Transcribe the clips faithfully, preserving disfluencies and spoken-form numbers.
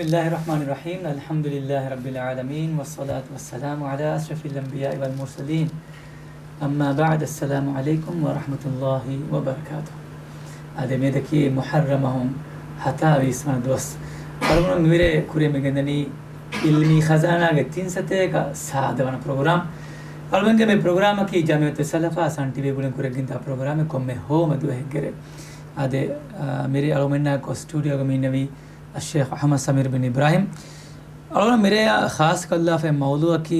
بسم الله الرحمن الرحيم. الحمد لله رب العالمين، والصلاة والسلام على أشرف الأنبياء والمرسلين. أما بعد، السلام عليكم ورحمة الله وبركاته. އާދެ، މިއަދަކީ މުޙައްރަމް މަހު ހަތާވީސް ވަނަ ދުވަސް. އަޅުގަނޑު މިވެރޭ ކުރިޔަށް މި ގެންދަނީ އިލްމީ ޚަޒާނާގެ ތިން ސަތޭކަ ސާދަ ވަނަ ޕްރޮގްރާމް. އަޅުގަނޑުގެ މި ޕްރޮގްރާމަކީ ޖަމިއްޔަތު ސަލަފާ ސަން ޓީވީ ގުޅިން ކުރިއަށް ގެންދާ ޕްރޮގްރާމެއް ކޮންމެ ހޯމަ ދުވަހެއްގެ ރޭ. އާދެ، އާ، މިރޭ އަޅުގަނޑުމެންނާ އެކު ސްޓޫޑިއޯގަ މި އިންނެވީ އައްޝޭޚް އަޙްމަދު ސަމީރު ބިން އިބްރާހީމް. އަޅުގަނޑު މިރޭއާ ޚާއްޞަކޮށްލާފައި މައުޟޫޢަކީ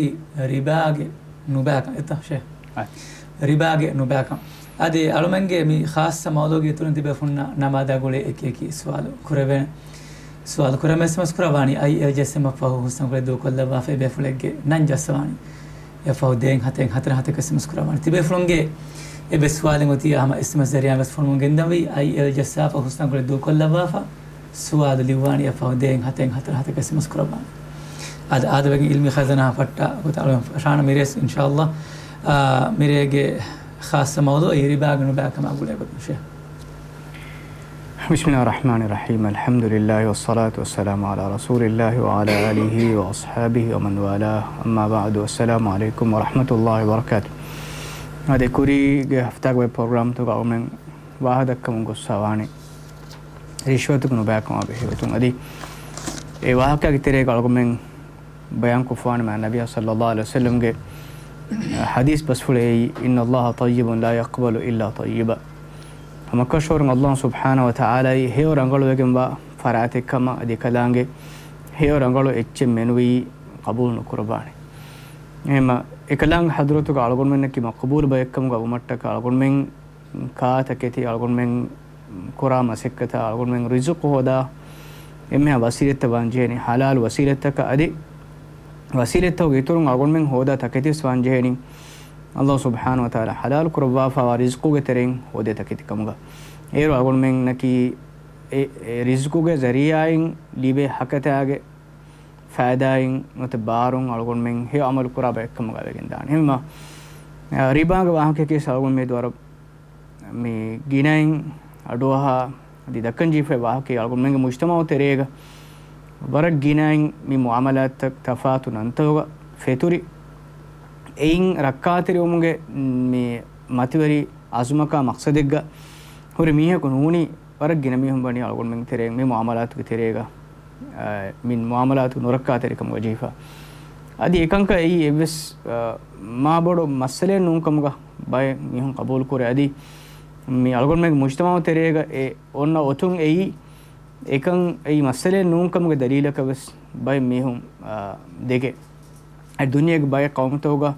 ރިބާގެ ނުބައިކަން. އެތަ ޝޭޚް؟ އައި. ރިބާގެ ނުބައިކަން. އަދި އަޅުމެންގެ މި ޚާއްޞަ މައުޟޫޢުގެ އިތުރުން ތިބޭފުޅުންނަށް ނަމާދާ ގުޅޭ އެކި އެކި ސުވާލު ކުރެވޭނެ. ސުވާލު ކުރަމުން އެސްއެމްއެސް ކުރައްވާނީ އައިއެލްޖެއެސްއެމް އަށް ފަހު ހުސްނަން ގުޅޭ ދޫކޮށްލައްވާފައި ބޭފުޅެއްގެ ނަން ޖައްސަވާނީ. އެއަށް ފަހު ދޭއް ހަތެއް ހަތަރެއް ހަތަކަށް އެސްއެމްއެސް ކުރައްވާނީ. ތިބޭފުޅުންގެ އެއްވެސް ސުވާލެއް އޮތީ ހަމަ އެސްއެމްއެސް ޒަރީއާ ވެސް ފޮނުވަމުން ގެންދަންވީ. އައިއެލްޖެއެސްއެމް އަށް ފަހު ހުސްނަން ގުޅޭ ދޫކޮށްލައްވާފަ ސުވާލު ލިޔުއްވާނީ އެއަށް ފަހު ދޭއް ހަތެއް ހަތަރެއް ހަތަކަށް އެސްއެމްއެސް ކުރައްވާނީ. އަދި އާދެ، ވެގެން އިލްމީ ޚަޒާނާ ފައްޓާ ގޮތަށް އަޅުގަނޑު ފަށާނަން މިރޭ އިންޝާﷲ، އާ، މިރޭގެ ޚާއްޞަ މައުޟޫޢު އެއީ ރިބާގެ ނުބައިކަމާ ގުޅޭ ގޮތުން ޝޭޚް. بسم الله الرحمن الرحيم. الحمد لله والصلاة والسلام على رسول الله وعلى آله وأصحابه ومن والاه. أما بعد. السلام عليكم ورحمة الله وبركاته. އާދެ، ކުރީގެ ހަފްތާގެ ޕްރޮގްރާމްތަކުގަ އަޅުމެން ވާހަކަ ދައްކަމުން ގޮއްސަވާނީ ރިޝްވަތުގެ ނުބައިކަމާ ބެހޭ ގޮތުން. އަދި އެ ވާހަކައިގެ ތެރޭގަ އަޅުގަނޑުމެން ބަޔާންކޮށްފާނެ މާތް ނަބިއްޔާ ޞައްލައްލާހު ޢަލައިހި ވަސައްލަމްގެ ޙަދީޘް ބަސްފުޅެއް، إن الله طيب لا يقبل إلا طيبا. ހަމަކަށަވަރުން ﷲ ސުބްޙާނަހޫ ވަތަޢާލާއީ ހެޔޮ ރަނގަޅުވެގެންވާ ފަރާތެއްކަމަށް އަދި އެކަލާނގެ ހެޔޮ ރަނގަޅު އެއްޗެއް މެނުވީ ޤަބޫލު ނުކުރައްވާނެ. އެހެންމަ އެކަލާނގެ ޙަޟްރަތުގަ އަޅުގަނޑުމެންނަކީ މަޤްބޫލު ބައެއްކަމުގަ ވުމަށްޓަކާ އަޅުގަނޑުމެން ކާ ތަކެތި އަޅުގަނޑުމެން ކުރާ މަސައްކަތާ އަޅުގަނޑުމެން ރިޒުޤު ހޯދާ އެންމެހާ ވަސީލަތްތައް ވާން ޖެހެނީ ޙަލާލު ވަސީލަތްތަކަށް އަދި ވަސީލަތްތަކުގެ އިތުރުން އަޅުގަނޑުމެން ހޯދާ ތަކެތިވެސް ވާން ޖެހެނީ ﷲ ސުބްޙާނަހޫ ވަތަޢާލާ ޙަލާލު ކުރައްވާފައިވާ ރިޒުޤުގެ ތެރެއިން ހޯދޭ ތަކެތިކަމުގަ. އޭރު އަޅުގަނޑުމެންނަކީ އެ، އެ ރިޒުޤުގެ ޒަރީޢާއިން ލިބޭ ހަކަތާގެ ފައިދާއިން ނުވަތަ ބާރުން އަޅުގަނޑުމެން ހެޔޮ ޢަމަލު ކުރާ ބައެއްކަމުގަ ވެގެންދާނެ. އެހެންމަ، އަ، ރިބާގެ ވާހަކައަކީ އަޅުގަނޑު މިއަދު ވަރަށް މި ގިނައިން އަޑުއަހާ އަދި ދައްކަން ޖެހިފައި ވާހަކައެއް. އަޅުގަނޑުމެންގެ މުޖްތަމަޢު ތެރޭގަ ވަރަށް ގިނައިން މި މުޢާމަލާތްތައް ތަފާތު ނަންތަކުގަ ފެތުރި، އެއިން ރައްކާތެރިވުމުގެ މި މަތިވެރި އަޒުމަކާ މަޤްޞަދެއްގަ ހުރި މީހަކު ނޫނީ، ވަރަށް ގިނަ މީހުން ވަނީ އަޅުގަނޑުމެންގެ ތެރޭގަ، މި މުޢާމަލާތުގެ ތެރޭގަ، އަ، މި މުޢާމަލާތު ނުރައްކާތެރިކަމުގަ ޖެހިފަ. އަދި އެކަންކަން އެއީ އެއްވެސް، އަ، މާބޮޑު މައްސަލައެއް ނޫންކަމުގަ ބައެއް މީހުން ޤަބޫލު ކުރޭ. އަދި މި އަޅުގަނޑުމެންގެ މުޖްތަމަޢު ތެރޭގަ އެ އޮންނަ އޮތުން އެއީ، އެކަން އެއީ މައްސަލައެއް ނޫންކަމުގެ ދަލީލަކަށް ވެސް ބައެއް މީހުން، އާ، ދެކެ. އެ ދުނިޔޭގެ ބައެއް ޤައުމުތަކުގަ،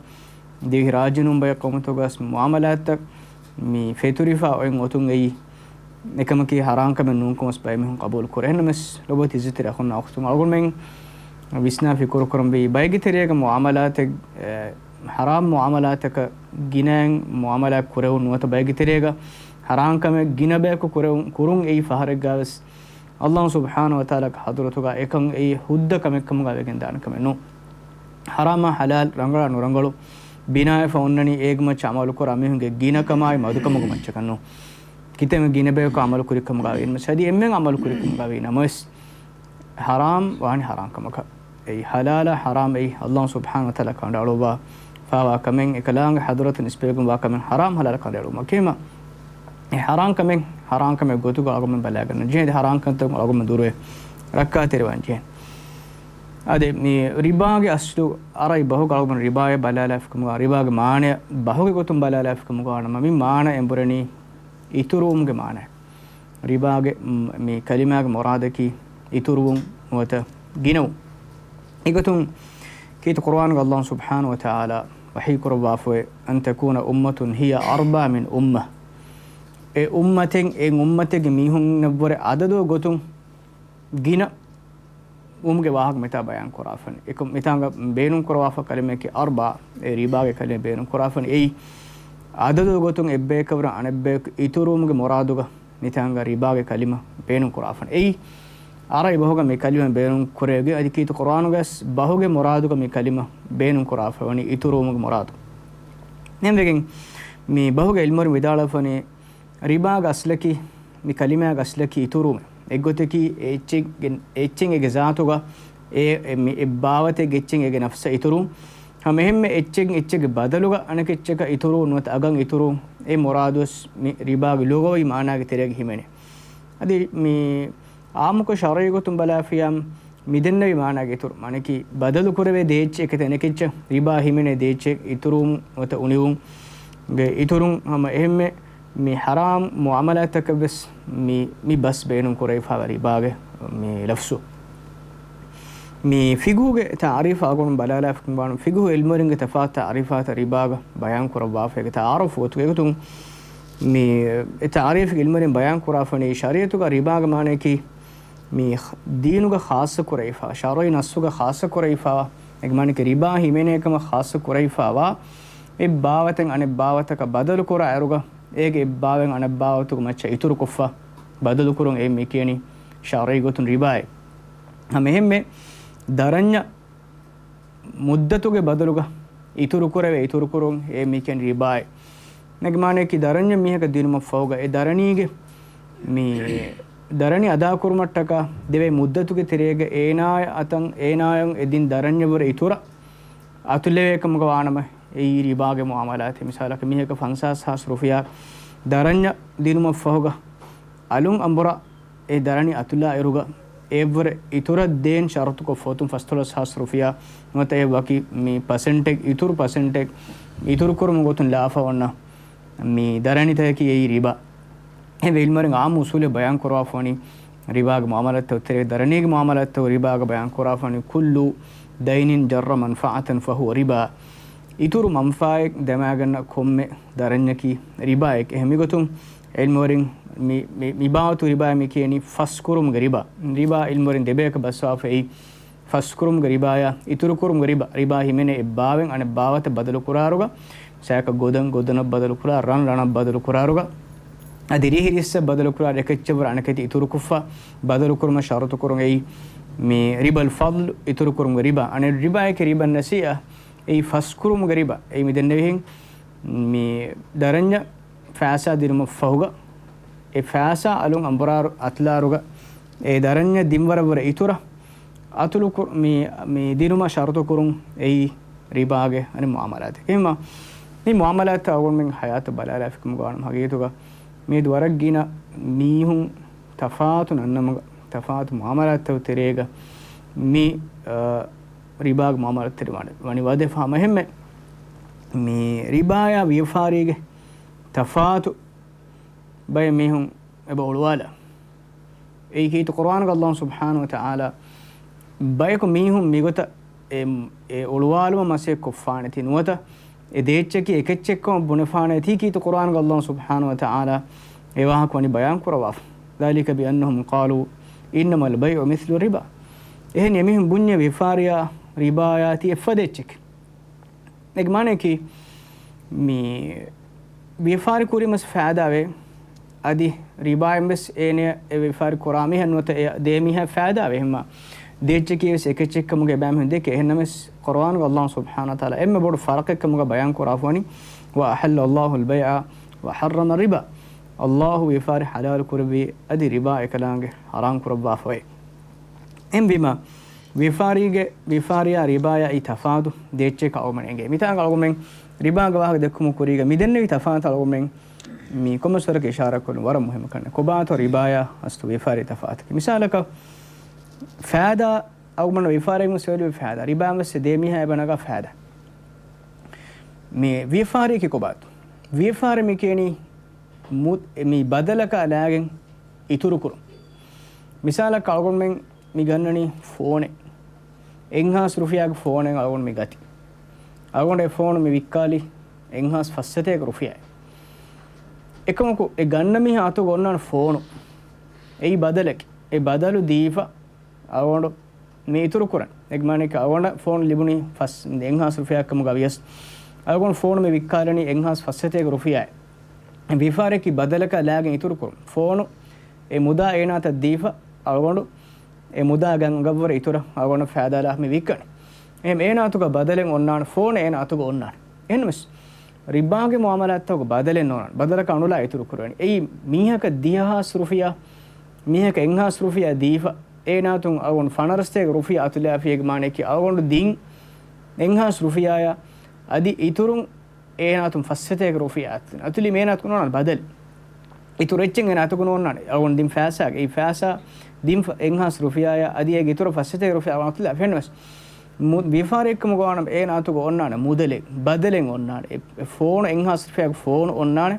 ދިވެހިރާއްޖެ ނޫން ބައެއް ޤައުމުތަކުގަސް މުޢާމަލާތްތައް މި ފެތުރިފަ އޮތް އޮތުން އެއީ، އެކަމަކީ ޙަރާން ކަމެއް ނޫންކަމަސް ބައެއް މީހުން ޤަބޫލު ކުރޭ. އެހެންނަމަސް ލޮބުވެތި ޢިއްޒަތްތެރި އަޚުންނާ އުޚްތުން، އަޅުގަނޑުމެން ވިސްނާ ފިކުރު ކުރަންވީ، ބައެއްގެ ތެރޭގަ މުޢާމަލާތެއް، އެ، ޙަރާމް މުޢާމަލާތަކަށް ގިނައިން މުޢާމަލާތް ކުރެވުން ނުވަތަ ބައެއްގެ ތެރޭގަ ޙަރާން ކަމެއް ގިނަ ބަޔަކު ކުރެވުން، ކުރުން އެއީ ފަހަރެއްގަވެސް ﷲ ސުބްޙާނަހޫ ވަތަޢާލާގެ ޙަޟްރަތުގަ އެކަން އެއީ ހުއްދަ ކަމެއްކަމުގަ ވެގެންދާނެ ކަމެއް ނޫން. ޙަރާމާ ޙަލާލް، ރަނގަޅާ ނުރަނގަޅު، ބިނާވެފަ އޮންނަނީ އޭގެ މައްޗަށް ޢަމަލުކުރާ މީހުންގެ ގިނަކަމާއި މަދުކަމުގެ މައްޗަކަށް ނޫން. ކިތަންމެ ގިނަ ބަޔަކު ޢަމަލު ކުރި ކަމުގަ ވީނަމަސް، އަދި އެންމެން ޢަމަލު ކުރި ކަމުގަ ވީނަމަވެސް، ޙަރާމް ވާނީ ޙަރާމް ކަމަކަށް. އެއީ ޙަލާލާ ޙަރާމް އެއީ ﷲ ސުބްޙާނަހޫ ވަތަޢާލާ ކަނޑައަޅުއްވާ ފާވާ ކަމެއް، އެކަލާނގެ ޙަޟްރަތުން ނިސްބަތްކޮށް ވާ ކަމެއް ޙަރާމް ޙަލާލަށް ކަނޑައެޅުމަކީ. އެ ޙަރާމް ކަމެއް ޙަރާމް ކަމެއް ގޮތުގަ އަޅުގަނޑުމެން ބަލާގަންނަ ޖެހޭ، އަދި ޙަރާމް ކަންތައް އަޅުގަނޑުމެން ދުރުވެ ރައްކާތެރިވާން ޖެހޭ. އަދި މި ރިބާގެ އަސްލު ޢަރަބި ބަހުގަ އަޅުގަނޑު ރިބާއަށް ބަލާލާފިކަމުގަ، ރިބާގެ މާނަ ބަހުގެ ގޮތުން ބަލާލާފިކަމުގަ ނަމަ މި މާނަ އެނބުރެނީ އިތުރުވުމުގެ މާނަ. ރިބާގެ، މް، މި ކަލިމާގެ މުރާދަކީ އިތުރުވުން ނުވަތަ ގިނަވުން. އެގޮތުން ކީރިތި ޤުރުއާނުގަ ﷲ ސުބްޙާނަހޫ ވަތަޢާލާ ވަޙީ ކުރައްވާފައި، أن تكون أمة هي أربى من أمة. އެ އުއްމަތެއް، އެ އުއްމަތެއްގެ މީހުންނަށްވުރެ އަދަދު ގޮތުން ގިނަ ވުމުގެ ވާހަކަ މިތާ ބަޔާން ކުރާފަން. އެކަމް މިތާނގަ ބޭނުން ކުރަވާފަ ކަލިމައަކީ އަރްބާ، އެ ރިބާގެ ކަލިމަ ބޭނުން ކުރާފަން. އެއީ އަދަދު ގޮތުން އެއްބަޔަކަށްވުރެ އަނެއްބަޔަކު އިތުރުވުމުގެ މުރާދުގަ މިތާނގަ ރިބާގެ ކަލިމަ ބޭނުން ކުރާފަން. އެއީ އަރަބި ބަހުގަ މި ކަލިމަ ބޭނުން ކުރެވިގެން އަދި ކީރިތި ޤުރުއާނުގަސް ބަހުގެ މުރާދުގަ މި ކަލިމަ ބޭނުން ކުރާފަ ވަނީ އިތުރުވުމުގެ މުރާދު. އެހެންވެގެން މި ބަހުގެ ޢިލްމުވެރިން ވިދާޅުވެފަނީ ރިބާގެ އަސްލަކީ، މި ކަލިމާގެ އަސްލަކީ އިތުރުވުމޭ. އެއްގޮތަކީ އެ އެއްޗެއްގެ، އެއްޗެއް އޭގެ ޒާތުގަ އެ، އެ މި، އެއްބާވަތެއްގެ އެއްޗެއް އޭގެ ނަފްސަށް އިތުރު. ހަމަ އެހެންމެ އެއްޗެއް އެއްޗެއްގެ ބަދަލުގަ އަނެކެއްޗަކަށް އިތުރު ނުވަތަ އަގަށް އިތުރު، އެ މުރާދުވެސް މި ރިބާގެ ލުޣަވީ މާނާގެ ތެރޭގަ ހިމެނޭ. އަދި މި އާއްމުކޮށް ޝަރުޢީ ގޮތުން ބަލާފިޔާ މި ދެންނެވި މާނާގެ އިތުރު، މާނަކީ ބަދަލު ކުރެވޭ ދޭއްޗެއް އެކަތަ އަނެކެއްޗަށް ރިބާ ހިމެނޭ ދޭއްޗެއް އިތުރުވުން ނުވަތަ އުނިވުން ގެ އިތުރުން ހަމަ އެހެންމެ މި ޙަރާމް މުޢާމަލާތަކަށްވެސް މި، މި ބަސް ބޭނުން ކުރެވިފައިވާ ރިބާގެ މި ލަފްޒު. މި ފިޤުހުގެ ތަޢުރީފާ އަޅުގަނޑު ބަލާލާފަކަށް ވާނަމަ، ފިޤުހު ޢިލްމުވެރިންގެ ތަފާތު ތަޢުރީފާތައް ރިބާގަ ބަޔާން ކުރައްވާފައިގެ ތަޢާރަފު ގޮތުގެ ގޮތުން މި އެ ތަޢުރީފުގެ ޢިލްމުވެރިން ބަޔާން ކުރާފަނީ ޝަރީޢަތުގަ ރިބާގެ މާނަޔަކީ މި ދީނުގަ ޚާއްޞަ ކުރެވިފަ، ޝަރުޢީ ނައްޞުގަ ޚާއްޞަ ކުރެވިފައިވާ، އޭގެ މާނައަކީ ރިބާ ހިމެނޭ ކަމަށް ޚާއްޞަ ކުރެވިފައިވާ، އެއްބާވަތެއް އަނެއްބާވަތަކަށް ބަދަލު ކުރާ އިރުގަ، އޭގެ އެއްބާވަތް އަނެއްބާވަތުގެ މައްޗަށް އިތުރުކޮށްފަ، ބަދަލު ކުރުން އެ މި ކިޔަނީ ޝަރުޢީ ގޮތުން ރިބާއޭ. ހަމަ އެހެންމެ ދަރަންޏަށް މުއްދަތުގެ ބަދަލުގަ އިތުރު ކުރެވޭ، އިތުރު ކުރުން އެ މި ކިޔަނީ ރިބާއޭ. އޭގެ މާނައަކީ ދަރަންޏެއް މީހަކަށް ދިނުމަށްފަހުގަ އެ ދަރަނީގެ މި ދަރަނި އަދާކުރުމަށްޓަކާ ދެވޭ މުއްދަތުގެ ތެރޭގަ އޭނާ އަތަށް އޭނާއަށް އެ ދިން ދަރަންޏަށްވުރެ އިތުރަށް އަތުލެވޭ ކަމުގަ ވާނަމަ، އެއީ ރިބާގެ މުޢާމަލާތެއް. މިސާލަކަށް މީހަކަށް ފަންސާސް ހާސް ރުފިޔާ ދަރަންޏަށް ދިނުމަށްފަހުގަ އަލުން އަނބުރާ އެ ދަރަނި އަތުލާ އިރުގަ އެއަށްވުރެ އިތުރަށް ދޭން ޝަރުތުކޮށް ފޮތުން ފަސްދޮޅަސް ހާސް ރުފިޔާ ނުވަތަ އެ ވަކި މި ޕަސެންޓެއް، އިތުރު ޕަސެންޓެއް އިތުރުކުރުމުގެ ގޮތުން ލާފަ އޮންނަ މި ދަރަނިތަކަކީ އެއީ ރިބާ. އެ ޢިލްމުވެރިން ޢާއްމު އުޞޫލެއް ބަޔާން ކުރަވާފަވަނީ ރިބާގެ މުޢާމަލާތްތައް ތެރޭ، ދަރަނީގެ މުޢާމަލާތްތައް ރިބާގަ ބަޔާން ކުރާފަވަނީ كل دين جر منفعة فهو ربا. އިތުރު މަންފާއެއް ދަމާގަންނަ ކޮންމެ ދަރަންޏަކީ ރިބާއެކޭ. އެހެން މިގޮތުން ޢިލްމުވެރިން މި، މި، މި ބާވަތު ރިބާ މި ކިޔަނީ ފަސްކުރުމުގެ ރިބާ. ރިބާ ޢިލްމުވެރިން ދެބަޔަކަށް ބަސްވާފައި، ފަސްކުރުމުގެ ރިބާޔާ، އިތުރުކުރުމުގެ ރިބާ. ރިބާ ހިމެނޭ އެއްބާވަތް އަނެއްބާވަތަށް ބަދަލު ކުރާއިރުގަ، މިސާލަކަށް ގޮދަން ގޮދަނަށް ބަދަލު ކުރާ، ރަން ރަނަށް ބަދަލު ކުރާއިރުގަ، އަދި ރިހި ރިއްސަށް ބަދަލު ކުރާ، އެކައްޗަށްވުރެ އަނެކެތި އިތުރުކޮށްފަ ބަދަލު ކުރުމަށް ޝަރުތު ކުރުން އެއީ މި ރިބަލް ފަޟްލު، އިތުރުކުރުމުގެ ރިބާ. އަނެއް ރިބާއެކޭ ރިބައް ނަސީއާ، އެއީ ފަސްކުރުމުގެ ރިބާ. އެއީ މި ދެންނެވިހެން މި ދަރަންޏަށް ފައިސާ ދިނުމަށް ފަހުގަ، އެ ފައިސާ އަލުން އަނބުރާ އަތުލާއިރުގަ، އެ ދަރަންޏަށް ދިންވަރަށްވުރެ އިތުރަށް އަތުލު ކުރު-، މި، މި ދިނުމަށް ޝަރުތު ކުރުން އެއީ ރިބާގެ އަނެއް މުޢާމަލާތެއް. އެހެންމަ، މި މުޢާމަލާތްތައް އަޅުގަނޑުމެން ޙަޔާތަށް ބަލާލާފިކަމުގަ ވާނަމަ ހަގީގަތުގަ މިއަދު ވަރަށް ގިނަ މީހުން ތަފާތު ނަންނަމުގަ، ތަފާތު މުޢާމަލާތްތައް ތެރޭގަ މި، އަ، ރިބާގެ މުޢާމަލާތްތެރި ވަނި-، ވަނި ވަދެފަ ހަމަ އެހެންމެ މި ރިބާޔާ ވިޔަފާރީގެ ތަފާތު ބައެއް މީހުން އެބަ އޮޅުވާލާ. އެއީ ކީރިތި ޤުރުއާނުގަ ﷲ ސުބްޙާނަހޫ ވަތަޢާލާ ބަޔަކު މީހުން މިގޮތަށް އެ، އެ އޮޅުވާލުމަށް މަސައްކަތް ކޮށްފާނެތީ ނުވަތަ އެ ދޭއްޗަކީ އެކެއްޗެއްކަމަށް ބުނެފާނެތީ ކީރިތި ޤުރުއާނުގަ ﷲ ސުބްޙާނަހޫ ވަތަޢާލާ އެ ވާހަކަ ވަނީ ބަޔާން ކުރައްވާފަ. ذلك بأنهم قالوا إنما البيع مثل الربا. އެހެން އެމީހުން ބުންޏޭ ވިޔަފާރިޔާ ރިބާޔާ ތީ އެއްފަދަ އެއްޗެކޭ. އޭގެ މާނައަކީ، މި ވިޔަފާރި ކުރީމަސް ފައިދާވޭ، އަދި ރިބާއިން ވެސް އޭނަޔަށް އެ ވިޔަފާރި ކުރާ މީހަށް ނުވަތަ އެ ދޭ މީހާ ފައިދާވޭ. އެހެންމަ ދޭއްޗަކީ ވެސް އެކެއްޗެއްކަމުގަ އެބައިމީހުން ދެކޭ. އެހެންނަމަވެސް ޤުރުއާނުގަ ﷲ ސުބްޙާނަހޫ ވަތަޢާލާ އެންމެ ބޮޑު ފަރަޤެއްކަމުގަ ބަޔާން ކުރާފަވަނީ، وأحل الله البيع وحرم الربا. ﷲ ވިޔަފާރި ޙަލާލު ކުރެއްވި، އަދި ރިބާ އެކަލާނގެ ޙަރާމް ކުރައްވާފަވޭ. އެހެންވީމަ، ވިޔަފާރީގެ، ވިޔަފާރިޔާ ރިބާޔާ އެއީ ތަފާތު ދޭއްޗެއް ކައުމަން އެނގޭ. މިތާނގަ އަޅުގަނޑުމެން ރިބާގެ ވާހަކަ ދެއްކުމުގެ ކުރީގަ މި ދެންނެވި ތަފާތު އަޅުގަނޑުމެން މި ކޮންމެސް ވަރަކަށް އިޝާރާތް ކުރުން ވަރަށް މުހިއްމު ކަންނެ. ކޮބާތޯ ރިބާޔާ އަސްލު ވިޔަފާރި ތަފާތަކީ؟ މިސާލަކަށް ފައިދާ އަޅުގަނޑު ވިޔަފާރި މުސްވެލި ފައިދާ. ރިބާ ވެސް ދޭ މީހާ އެބަ ނަގާ ފައިދާ. މި ވިޔަފާރިއަކީ ކޮބާތޯ؟ ވިޔަފާރި މި ކިޔަނީ މު-، މި ބަދަލަކާ ލާގެން އިތުރު ކުރުން. މިސާލަކަށް އަޅުގަނޑުމެން މި ގަންނަނީ ފޯނެއް. އެއްހާސް ރުފިޔާގެ ފޯނެއް އަޅުގަނޑު މި ގަތީ. އަޅުގަނޑު އެ ފޯނު މި ވިއްކާލީ އެއްހާސް ފައްސަތޭކަ ރުފިޔާއެއް. އެކަމަކު އެ ގަންނަ މީހާ އަތުގަ އޮންނާނެ ފޯނު. އެއީ ބަދަލެކޭ. އެ ބަދަލު ދީފަ އަޅުގަނޑު މި އިތުރު ކުރަން. އޭގެ މާނައަކީ އަޅުގަނޑަށް ފޯނު ލިބުނީ ފަސް، އެއްހާސް ރުފިޔާއެއްކަމުގަ ވިޔަސް، އަޅުގަނޑު ފޯނު މި ވިއްކާލަނީ އެއްހާސް ފައްސަތޭކަ ރުފިޔާއެއް. ވިޔަފާރިއަކީ ބަދަލަކާ ލާގެން އިތުރު ކުރުން. ފޯނު އެ މުދާ އޭނާއަށް ދީފަ އަޅުގަނޑު އެ މުދާ ގަން އަގަށްވުރެ އިތުރަށް އަޅުގަނޑަށް ފައިދާލާ މި ވިއްކަނީ. އެހެން އޭނާ އަތުގަ ބަދަލެއް އޮންނާނެ، ފޯނު އޭނާ އަތުގަ އޮންނާނެ. އެހެންނަމަވެސް ރިބާގެ މުޢާމަލާތްތަކުގަ ބަދަލެއް ނޯންނާނެ. ބަދަލަކަށް އަނުލާ އިތުރު ކުރަނީ. އެއީ މީހަކަށް ދިހަ ހާސް ރުފިޔާ މީހަކަށް އެއްހާސް ރުފިޔާ ދީފަ، އޭނާތުން އަޅުގަނޑު ފަނަރަސަތޭކަ ރުފިޔާ އަތުލާފިއޭގެ މާނައަކީ އަޅުގަނޑު ދިން އެއްހާސް ރުފިޔާޔާ އަދި އިތުރުން އޭނާތުން ފައްސަތޭކަ ރުފިޔާ އަތުލި. އަތުލީމަ އޭނާއަތު ނޯންނާނެ ބަދަލެއް. އިތުރު އެއްޗެއް އޭނާއަތު ނޯންނާނެ. އަޅުގަނޑު ދިން ފައިސާގެ، އެއީ ފައިސާ ދިން ފަ-، އެއްހާސް ރުފިޔާޔާ އަދި އޭގެ އިތުރަށް ފައްސަތޭކަ ރުފިޔާ އަޅުގަނޑު އަތުލާފަ. އެހެންނަމަވެސް މު-، ވިޔަފާރިއެއްކަމުގަ ވާނަމަ އޭނާއަތުގަ އޮންނާނެ މުދަލެއް، ބަދަލެއް އޮންނާނެ. އެ، އެ ފޯނު އެއްހާސް ރުފިޔާގެ ފޯނު އޮންނާނެ.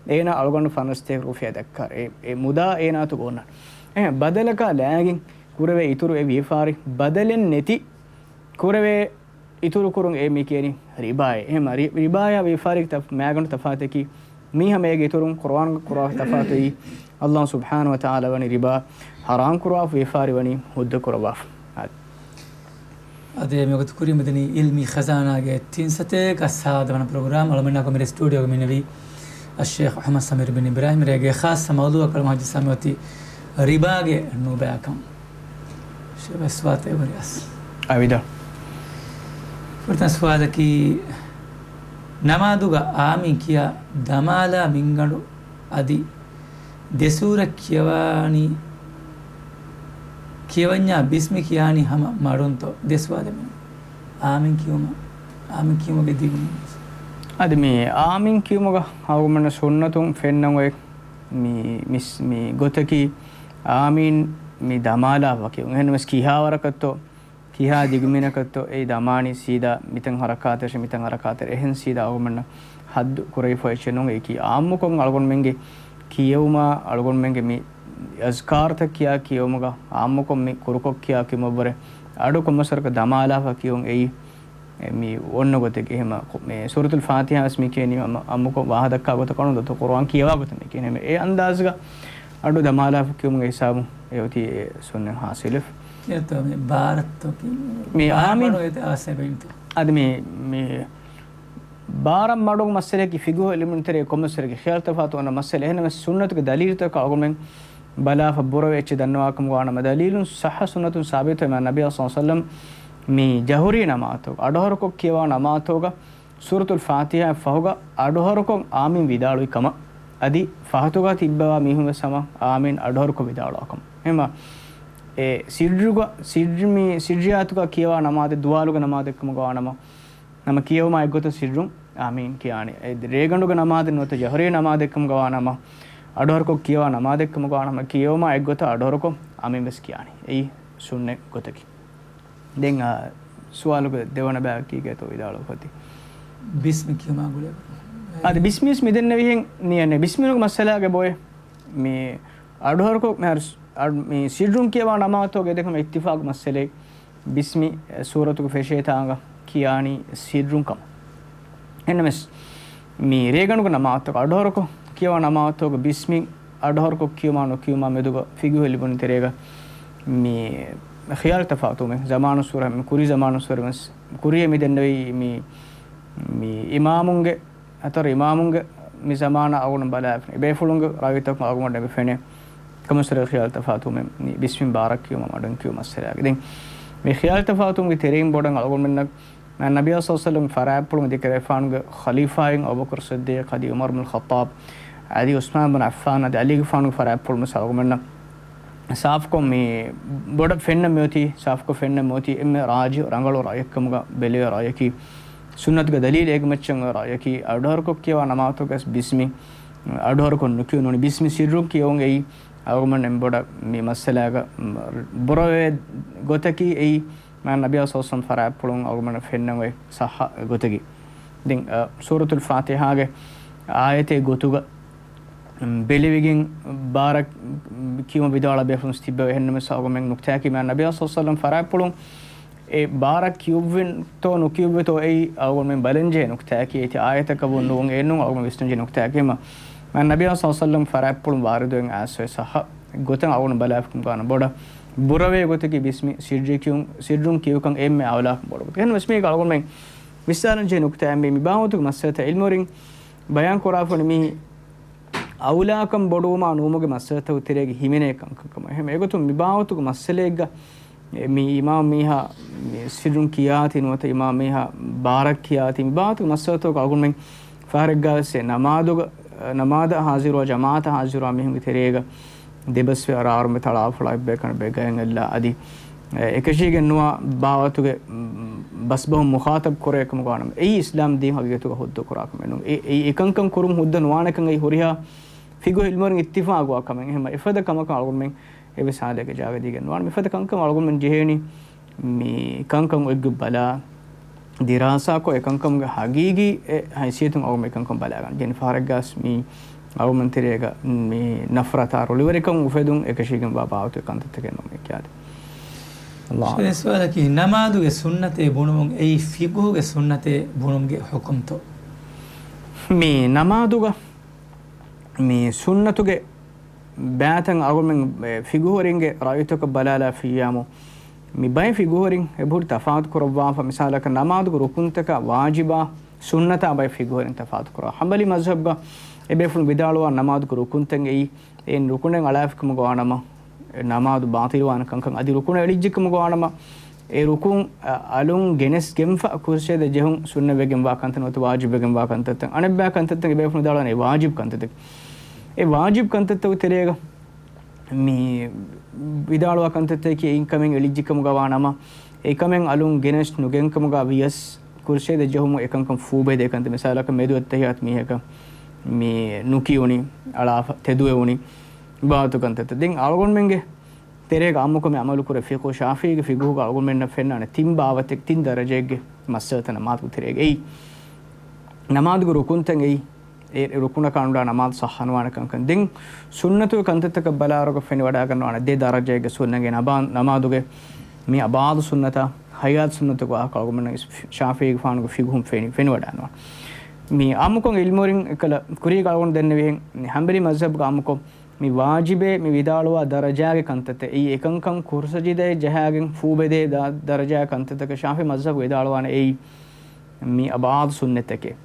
އޭނާ އަޅުގަނޑު ފަނަރަސަތޭކަ ރުފިޔާ ދައްކާ. އެ، އެ މުދާ އޭނާއަތުގަ އޮންނާނެ. އެހެން ބަދަލަކާ ލާގެން ކުރެވޭ އިތުރު އެ ވިޔަފާރި ބަދަލެއް ނެތި ކުރެވޭ އިތުރު ކުރުން އެ މި ކިޔަނީ ރިބާއޭ. އެހެން ރި-، ރިބާޔާ ވިޔަފާރި ތަފް-، މައިގަނޑު ތަފާތަކީ މީހާ މޭގެ އިތުރުން ޤުރުއާންގަ ކުރާ ތަފާތު އެއީ. ﷲ ސުބްޙާނަހޫ ވަތަޢާލާ ވަނީ ރިބާ ޙަރާމް ކުރާފަ، ވިޔަފާރި ވަނީ ހުއްދަ ކުރައްވާފަ. އަދި މިވަގުތު ކުރިން މިދަނީ ޢިލްމީ ޚަޒާނާގެ ތިން ސަތޭކަ ސާދަ ވަނަ ޕްރޮގްރާމް. އަޅުމެންނާ ކޮމެޑި ސްޓޫޑިއޯގަ މިނެވީ އައްޝޭޚް އަޙްމަދު ސަމީރު ބިން އިބްރާހީމް. ރޭގެ ޚާއްޞަ މައުޟޫޢަކަށް އަޅުގަނޑު ހަމަޖައްސާ މިއޮތީ ރިބާގެ ނުބައިކަން. ޝޭޚް ސުވާލުތައް އެބަހުރި އަސް. އަވިދާ. ފުރަތަމަ ސުވާލަކީ، ނަމާދުގަ އާމީން ކިޔާ ދަމާލާ މިންގަނޑު އަދި ދެ ސޫރަ ކިޔަވާނީ، ކިޔަވަންޏާ ބިސްމި ކިޔާނީ ހަމަ މަޑުންތޯ؟ ދެ ސުވާލެއް މި. އާމީން ކިޔުމަށް، އާމީން ކިޔުމުގެ ދިގުމީ. އަދި މި އާމީން ކިޔުމުގަ އަޅުގަނޑުމެން ސުންނަތުން ފެންނަން އޮތް މި، މި، މި ގޮތަކީ، އާމީން މި ދަމާލާފަ ކިޔުން. އެހެންނަމަވެސް ކިހާވަރަކަށްތޯ، ކިހާ ދިގުމިނަކަށްތޯ އެ ދަމާނީ ސީދާ މިތަން ހަރަކާތަށޭ، މިތަން ހަރަކާތަށޭ، އެހެން ސީދާ އަޅުގަނޑުމެންނަށް ހައްދު ކުރެވިފަ އެއްޗެއް ނޫން. އެއީކީ އާއްމުކޮށް އަޅުގަނޑުމެންގެ ކިޔެވުމާ، އަޅުގަނޑުމެންގެ މި އަޒްކާރުތައް ކިޔާ ކިޔެވުމުގަ އާއްމުކޮށް މި ކުރުކޮށް ކިޔާ ކިޔުމަށްވުރެ އަޑު ކޮންމެސްވަރަކަށް ދަމާލާފަ ކިޔުން އެއީ މި އޮންނަ ގޮތެއް. އެހެމަ މި ސޫރަތުލް ފާތިހާ ވެސް މި ކިޔަނީ އަމަ-، އާއްމުކޮށް ވާހަ ދައްކާ ގޮތަކަށް ނޫން، ދޯ ޤުރުއާން ކިޔަވާ ގޮތަށް މި ކިޔަނީ. އެ އަންދާޒުގަ އަޑު ދަމާލާފަ ކިޔުމުގެ ހިސާބުން އެ އޮތީ އެ ސުންނަތް ހާސިލެފަ. ކިޔަތޯ މި ބާރަށްތޯ ކި-، މި ބާރަށް އާމިން މަޑު އެތައް އަސަބެންތޯ؟ އަދި މި، މި ބާރަށް މަޑު މައްސަލައަކީ ފިޤުހު އިލްމުން ތެރޭ ކޮންމެސްވަރެއްގެ ޚިޔާލު ތަފާތު އޮންނަ މައްސަލަ. އެހެންނަމަވެސް ސުންނަތުގެ ދަލީލުތަކަށް އަޅުގަނޑުމެން ބަލާފަ ބުރަވެ އެއްޗެއް ދަންނަވާކަމުގަ ވާނަމަ، ދަލީލުން ޞައްޙަ ސުންނަތުން ސާބިތުވެ މާ ނަބިއްޔާ ޞައްލަﷲ ޢަލައިހި ވަސައްލަމް މި ޖަހުރީ ނަމާދުތަކުގަ، އަޑުހަރުކޮށް ކިޔަވާ ނަމާދުތަކުގަ ސޫރަތުލް ފާތިހާއަށް ފަހުގަ އަޑުހަރުކޮށް އާމީން ވިދާޅުވި ކަމަށް. އަދި ފަހަތުގަ ތިއްބަވާ މީހުން ވެސް ހަމަ އާމީން އަޑުހަރުކޮށް ވިދާޅުވާ ކަމަށް. އެހެމަ އެ ސިއްރުގަ، ސިއްރު މި ސިއްރިއްޔާތުގަ ކިޔަވާ ނަމާދެއް ދުވާލުގެ ނަމާދެއްކަމުގަ ވާނަމަ، ނަމަ ކިޔެވުމާ އެއްގޮތަށް ސިއްރުން އާމީން ކިޔާނެ. އެ ރޭގަނޑުގެ ނަމާދެއް ނުވަތަ ޖަހުރީ ނަމާދެއްކަމުގަ ވާނަމަ، އަޑުހަރުކޮށް ކިޔަވާ ނަމާދެއްކަމުގަ ވާނަމަ، ކިޔެވުމާ އެއްގޮތަށް އަޑުހަރުކޮށް އާމީން ވެސް ކިޔާނެ. އެއީ ސުންނަތް ގޮތަކީ. ދެން، އާ، ސުވާލުގެ ދެވަނަ ބައި ކީކޭތޯ ވިދާޅުވަތީ؟ ބިސްމި ކިޔުމާ ގުޅޭ. އަދި ބިސްމި ވެސް މިދެންނެވިހެން މި އަނެއް ބިސްމިލުގެ މައްސަލާގެ ބޮއެ މި އަޑުހަރުކޮށް މިހާރު ސް-، އަޑު-، މި ސިއްރުން ކިޔަވާ ނަމާދުތަކުގަ އެދެކަމަ އިއްތިފާގު މައްސަލައެއް. ބިސްމި ސޫރަތުގެ ފެށޭތާނގަ ކިޔާނީ ސިއްރުން ކަމަށް. އެހެންނަމަވެސް، މި ރޭގަނޑުގެ ނަމާދުތަކަށް އަޑުހަރުކޮށް ކިޔަވާ ނަމާދުތަކުގަ ބިސްމި އަޑުހަރުކޮށް ކިޔުމާ ނުކިޔުމާ މެދުގަ ފިޤުހު އިލްމުން ތެރޭގަ މި ޚިޔާލު ތަފާތުވުމެއް. ޒަމާނުއްސުރެ، މި ކުރީ ޒަމާނުއްސުރެ ވެސް، ކުރީ މި ދެންނެވީ މި، މި އިމާމުންގެ އަތޮރު އިމާމުންގެ މި ޒަމާނާ އަޅުގަނޑު ބަލާފިން. ބޭފުޅުންގެ ރައުޔުތަކުން އަޅުގަނޑަށް އެބަ ފެނޭ. ކޮންމެސްވަރެއްގެ ޚިޔާލު ތަފާތުވުމެއް މި ބިސްމިން ބާރަށް ކިޔުމަށް މަޑުން ކިޔުމަށް މައްސަލާގަ. ދެން މި ޚިޔާލު ތަފާތުވުމުގެ ތެރެއިން ބޮޑަށް އަޅުގަނޑުމެންނަށް މާ ނަބިއްޔާ ޞައްލަﷲ ޢަލައިހި ވަސައްލަމްގެ ފަރާތްޕުޅުން ދެކެރޭފާނުގެ ޚަލީފާއިން އަބޫބަކުރު ޞިއްދީޤް އަދި ޢުމަރު ބިން ޚައްޠާބް އަދި ޢުސްމާން ބިން ޢައްފާން އަދި ޢަލީގެފާނުގެ ފަރާތްޕުޅުން ވެސް އަޅުގަނޑުމެންނަށް ސާފުކޮށް މި ބޮޑަށް ފެންނަން މިއޮތީ، ސާފުކޮށް ފެންނަން މިއޮތީ އެންމެ ރާޖިޙު ރަނގަޅު ރައުޔެއްކަމުގަ ބެލެވޭ ރައުޔަކީ، ސުންނަތުގެ ދަލީލެއް އޭގެ މައްޗަށް އޮތް ރައުޔަކީ، އަޑުހަރުކޮށް ކިޔަވާ ނަމާދުތަކުގަ ވެސް ބިސްމި އަޑުހަރުކޮށް ނުކިޔުން ނޫނީ، ބިސްމި ސިއްރުން ކިޔެވުން އެއީ އަޅުގަނޑުމެން އެންމެ ބޮޑަށް މި މައްސަލާގަ ބުރަވޭ ގޮތަކީ އެއީ، މާ ނަބިއްޔާ ޞައްލަﷲ ޢަލައިހި ވަސައްލަމް ފަރާތްޕުޅުން އަޅުގަނޑަށް ފެންނަން އޮތް ޞައްޙަ ގޮތަކީ. ދެން، އަ، ސޫރަތުލް ފާތިޙާގެ އާޔަތެއް ގޮތުގަ ބެލެވިގެން ބާރަށް ކިޔުމަށް ވިދާޅުވާ ބޭފުޅުން ތިއްބެވި. އެހެންނަމަވެސް އަޅުގަނޑުމެން ނުކުތާއަކީ މާ ނަބިއްޔާ ޞައްލަﷲ ޢަލައިހި ވަސައްލަމް ފަރާތްޕުޅުން އެ ބާރަށް ކިޔުއްވިތޯ ނުކިޔުއްވިތޯ އެއީ އަޅުގަނޑުމެން ބަލަންޖެހޭ ނުކުތާއަކީ. އޭތި އާޔަތަކަށް ނޫން އެއްނޫން އަޅުގަނޑު ވިސްނަންޖެހޭ ނުކުތާއަކީ. މާ ނަބިއްޔާ ޞައްލަﷲ ޢަލައިހި ވަސައްލަމް ފަރާތްޕުޅުން ވާރިދުވެގެން އައިސް އޮތް ޞައްޙަ ގޮތަށް އަޅުގަނޑު ބަލާފަ ކަމުގަ ވާނަމަ ބޮޑަށް ބުރަވޭ ގޮތަކީ ބިސްމި ސިއްރުން ކިޔުން، ސިއްރުން ކިޔެވިކަން އެންމެ އައުލާކަން ބޮޑު ގޮތަކީ. އެހެންނަމަވެސް މީގަ އަޅުގަނޑުމެން ވިސްނާލަންޖެހޭ ނުކުތާ އެންމެ މި ބާވަތުގެ މައްސަލަތައް ޢިލްމުވެރިން ބަޔާން ކުރާފަ ވަނީ މީ އައުލާކަން ބޮޑުވުމާ ނުވުމުގެ މައްސަލަތަކުގެ ތެރޭގަ ހިމެނޭ ކަންކަން ކަމަށް. އެހެން އެގޮތުން މި ބާވަތުގެ މައްސަލައެއްގަ މި އިމާމް މީހާ މި ސިއްރުން ކިޔާތީ ނުވަތަ އިމާމް މީހާ ބާރަށް ކިޔާތީ، މި ބާވަތުގެ މައްސަލަތަކުގަ އަޅުގަނޑުމެން ފަހަރެއްގަ ވެސް ނަމާދުގަ، ނަމާދަށް ހާޒިރުވާ ޖަމާޢަތަށް ހާޒިރުވާ މީހުންގެ ތެރޭގަ ދެބަސްވެ އަރާރުމެ ތަޅާފޮޅާ އެއްބަޔަކަށް ބެގައިން އެއްލާ އަދި، އެ، އެކަށީގެން ނުވާ ބާވަތުގެ، މް، ބަސްބަހުން މުޚާތަބް ކުރޭ ކަމުގަ ވާނަމަ، އެއީ އިސްލާމް ދީން ހަގީގަތުގަ ހުއްދަ ކުރާ ކަމެއް ނޫން. އެ، އެއީ އެކަންކަން ކުރުން ހުއްދަ ނުވާނެކަން އެއީ ހުރިހާ ފިގުހު އިލްމުވެރިން އިއްތިފާގުވާ ކަމެއް. އެހެންމަ އެފަދަ ކަމަކަށް އަޅުގަނޑުމެން އެއްވެސް ހާލެއްގެ ޖާގަ ދީގެން ނުވާނެ. މިފަދަ ކަންކަން އަޅުގަނޑުމެން ޖެހޭނީ މި ކަންކަން އޮތްގޮތް ބަލާ، ދިރާސާކޮށް، އެކަންކަމުގެ ހަގީގީ އެ ހައިސިއްޔަތުން އަޅުގަނޑު އެކަންކަން ބަލާގަން. ޖެހެނީ ފަހަރެއްގަސް މި އަޅުގަނޑު ތެރޭގަ މި ނަފްރަތާ ރުޅިވެރިކަން އުފެދުން އެކަށީގެންވާ ބާވަތުގެ ކަންތައްތަކެއް ނޫން މި ކިޔާދެ. އައްލާހު އަޢުލަމް. ޝޭޚް، ސުވާލަކީ، ނަމާދުގެ ސުންނަތޭ ބުނުމުން އެއީ ފިޤުހުގެ ސުންނަތޭ ބުނުމުގެ ޙުކުމްތޯ؟ މި ނަމާދުގަ މި ސުންނަތުގެ ބައިތައް އަޅުގަނޑުމެން ފިޤުހުވެރިންގެ ރައުޔުތަކަށް ބަލާލާފިއްޔާމު، މި ބައެއް ފިޤުހުވެރިން އެބަހުރި ތަފާތު ކުރައްވާފަ. މިސާލަކަށް، ނަމާދުގެ ރުކުންތަކާ ވާޖިބާ ސުންނަތާ ބައެއް ފިޤުހުވެރިން ތަފާތު ކުރާ. ޙަންބަލީ މަޒްހަބުގަ އެބޭފުޅުން ވިދާޅުވާ ނަމާދުގެ ރުކުންތައް އެއީ، އެއިން ރުކުނެއް އަޅާފިކަމުގަ ވާނަމަ، ނަމާދު ބާޠިލްވާނެ ކަންކަން. އަދި ރުކުނަށް އެޅިއްޖެކަމުގަ ވާނަމަ، އެ ރުކުން އަ، އަލުން ގެނެސް ގެންފަ ކުރުސޭދަ ޖެހުން ސުންނަތްވެގެންވާ ކަންތައް ނުވަތަ ވާޖިބްވެގެންވާ ކަންތައްތައް. އަނެއްބައި ކަންތައްތަކެއް ބޭފުޅުން ވިދާޅުވާނެ ވާޖިބް ކަންތައްތަކެއް. އެ ވާޖިބް ކަންތައްތަކުގެ ތެރޭގަ މި ވިދާޅުވާ ކަންތައްތަކަކީ އެއިން ކަމެއް އެޅިއްޖެކަމުގަ ވާ ނަމަ، އެކަމެއް އަލުން ގެނެސް ނުގެންކަމުގަ ވިޔަސް ކުރުސޭދަ ޖެހުމުން އެކަންކަން ފޫބެދޭ ކަންތައް. މިސާލަކަށް މެދު އައްތަޙިއްޔާތު މީހަކަށް މި ނުކިޔުނީ، އަޅާފަ ތެދުވެވުނީ، ބާވަތު ކަންތައްތައް. ދެން އަޅުގަނޑުމެންގެ ތެރޭގަ އާއްމުކޮށް މި ޢަމަލު ކުރޭ ފިޤުހު ޝާފިޢީގެ ފިޤުހުގަ އަޅުގަނޑުމެންނަށް ފެންނާނެ ތިން ބާވަތެއް، ތިން ދަރަޖައެއްގެ މައްސަލަތައް ނަމާދުގެ ތެރޭގަ. އެއީ، ނަމާދުގެ ރުކުންތައް އެއީ، އެ ރުކުނަކާ ނުލާ ނަމާދު ޞައްޙަ ނުވާނެ ކަންކަން. ދެން ސުންނަތުގެ ކަންތައްތަކަށް ބަލާއިރުގަ ފެނިވަޑައިގަންނަވާނެ ދެ ދަރަޖައެއްގެ ސުންނަތް. ނަމާ، ނަމާދުގެ މި އަބާދު ސުންނަތާ، ހައްޔާތު ސުންނަތުގެ ވާހަކަ އަޅުގަނޑުމެންނަށް ޝާފިޢީގެފާނުގެ ފިޤުހުން ފެނި، ފެނިވަޑައިގަންނަވާނެ. މި އާއްމުކޮށް ޢިލްމުވެރިން އެކަލަ ކުރީގަ އަޅުގަނޑު ދެންނެވިހެން، މި ޙަންބަލީ މަޒްހަބުގަ އާއްމުކޮށް މި ވާޖިބޭ މި ވިދާޅުވާ ދަރަޖާގެ ކަންތައްތައް އެއީ، އެކަންކަން ކުރު ސަޖިދައެއް ޖަހާގެން ފޫބެދޭ ދަ-، ދަރަޖާ ކަންތައްތަކަށް ޝާފިޢީ މަޒްހަބު ވިދާޅުވާނެ އެއީ މި އަބާދު ސުންނަތްތަކެއް.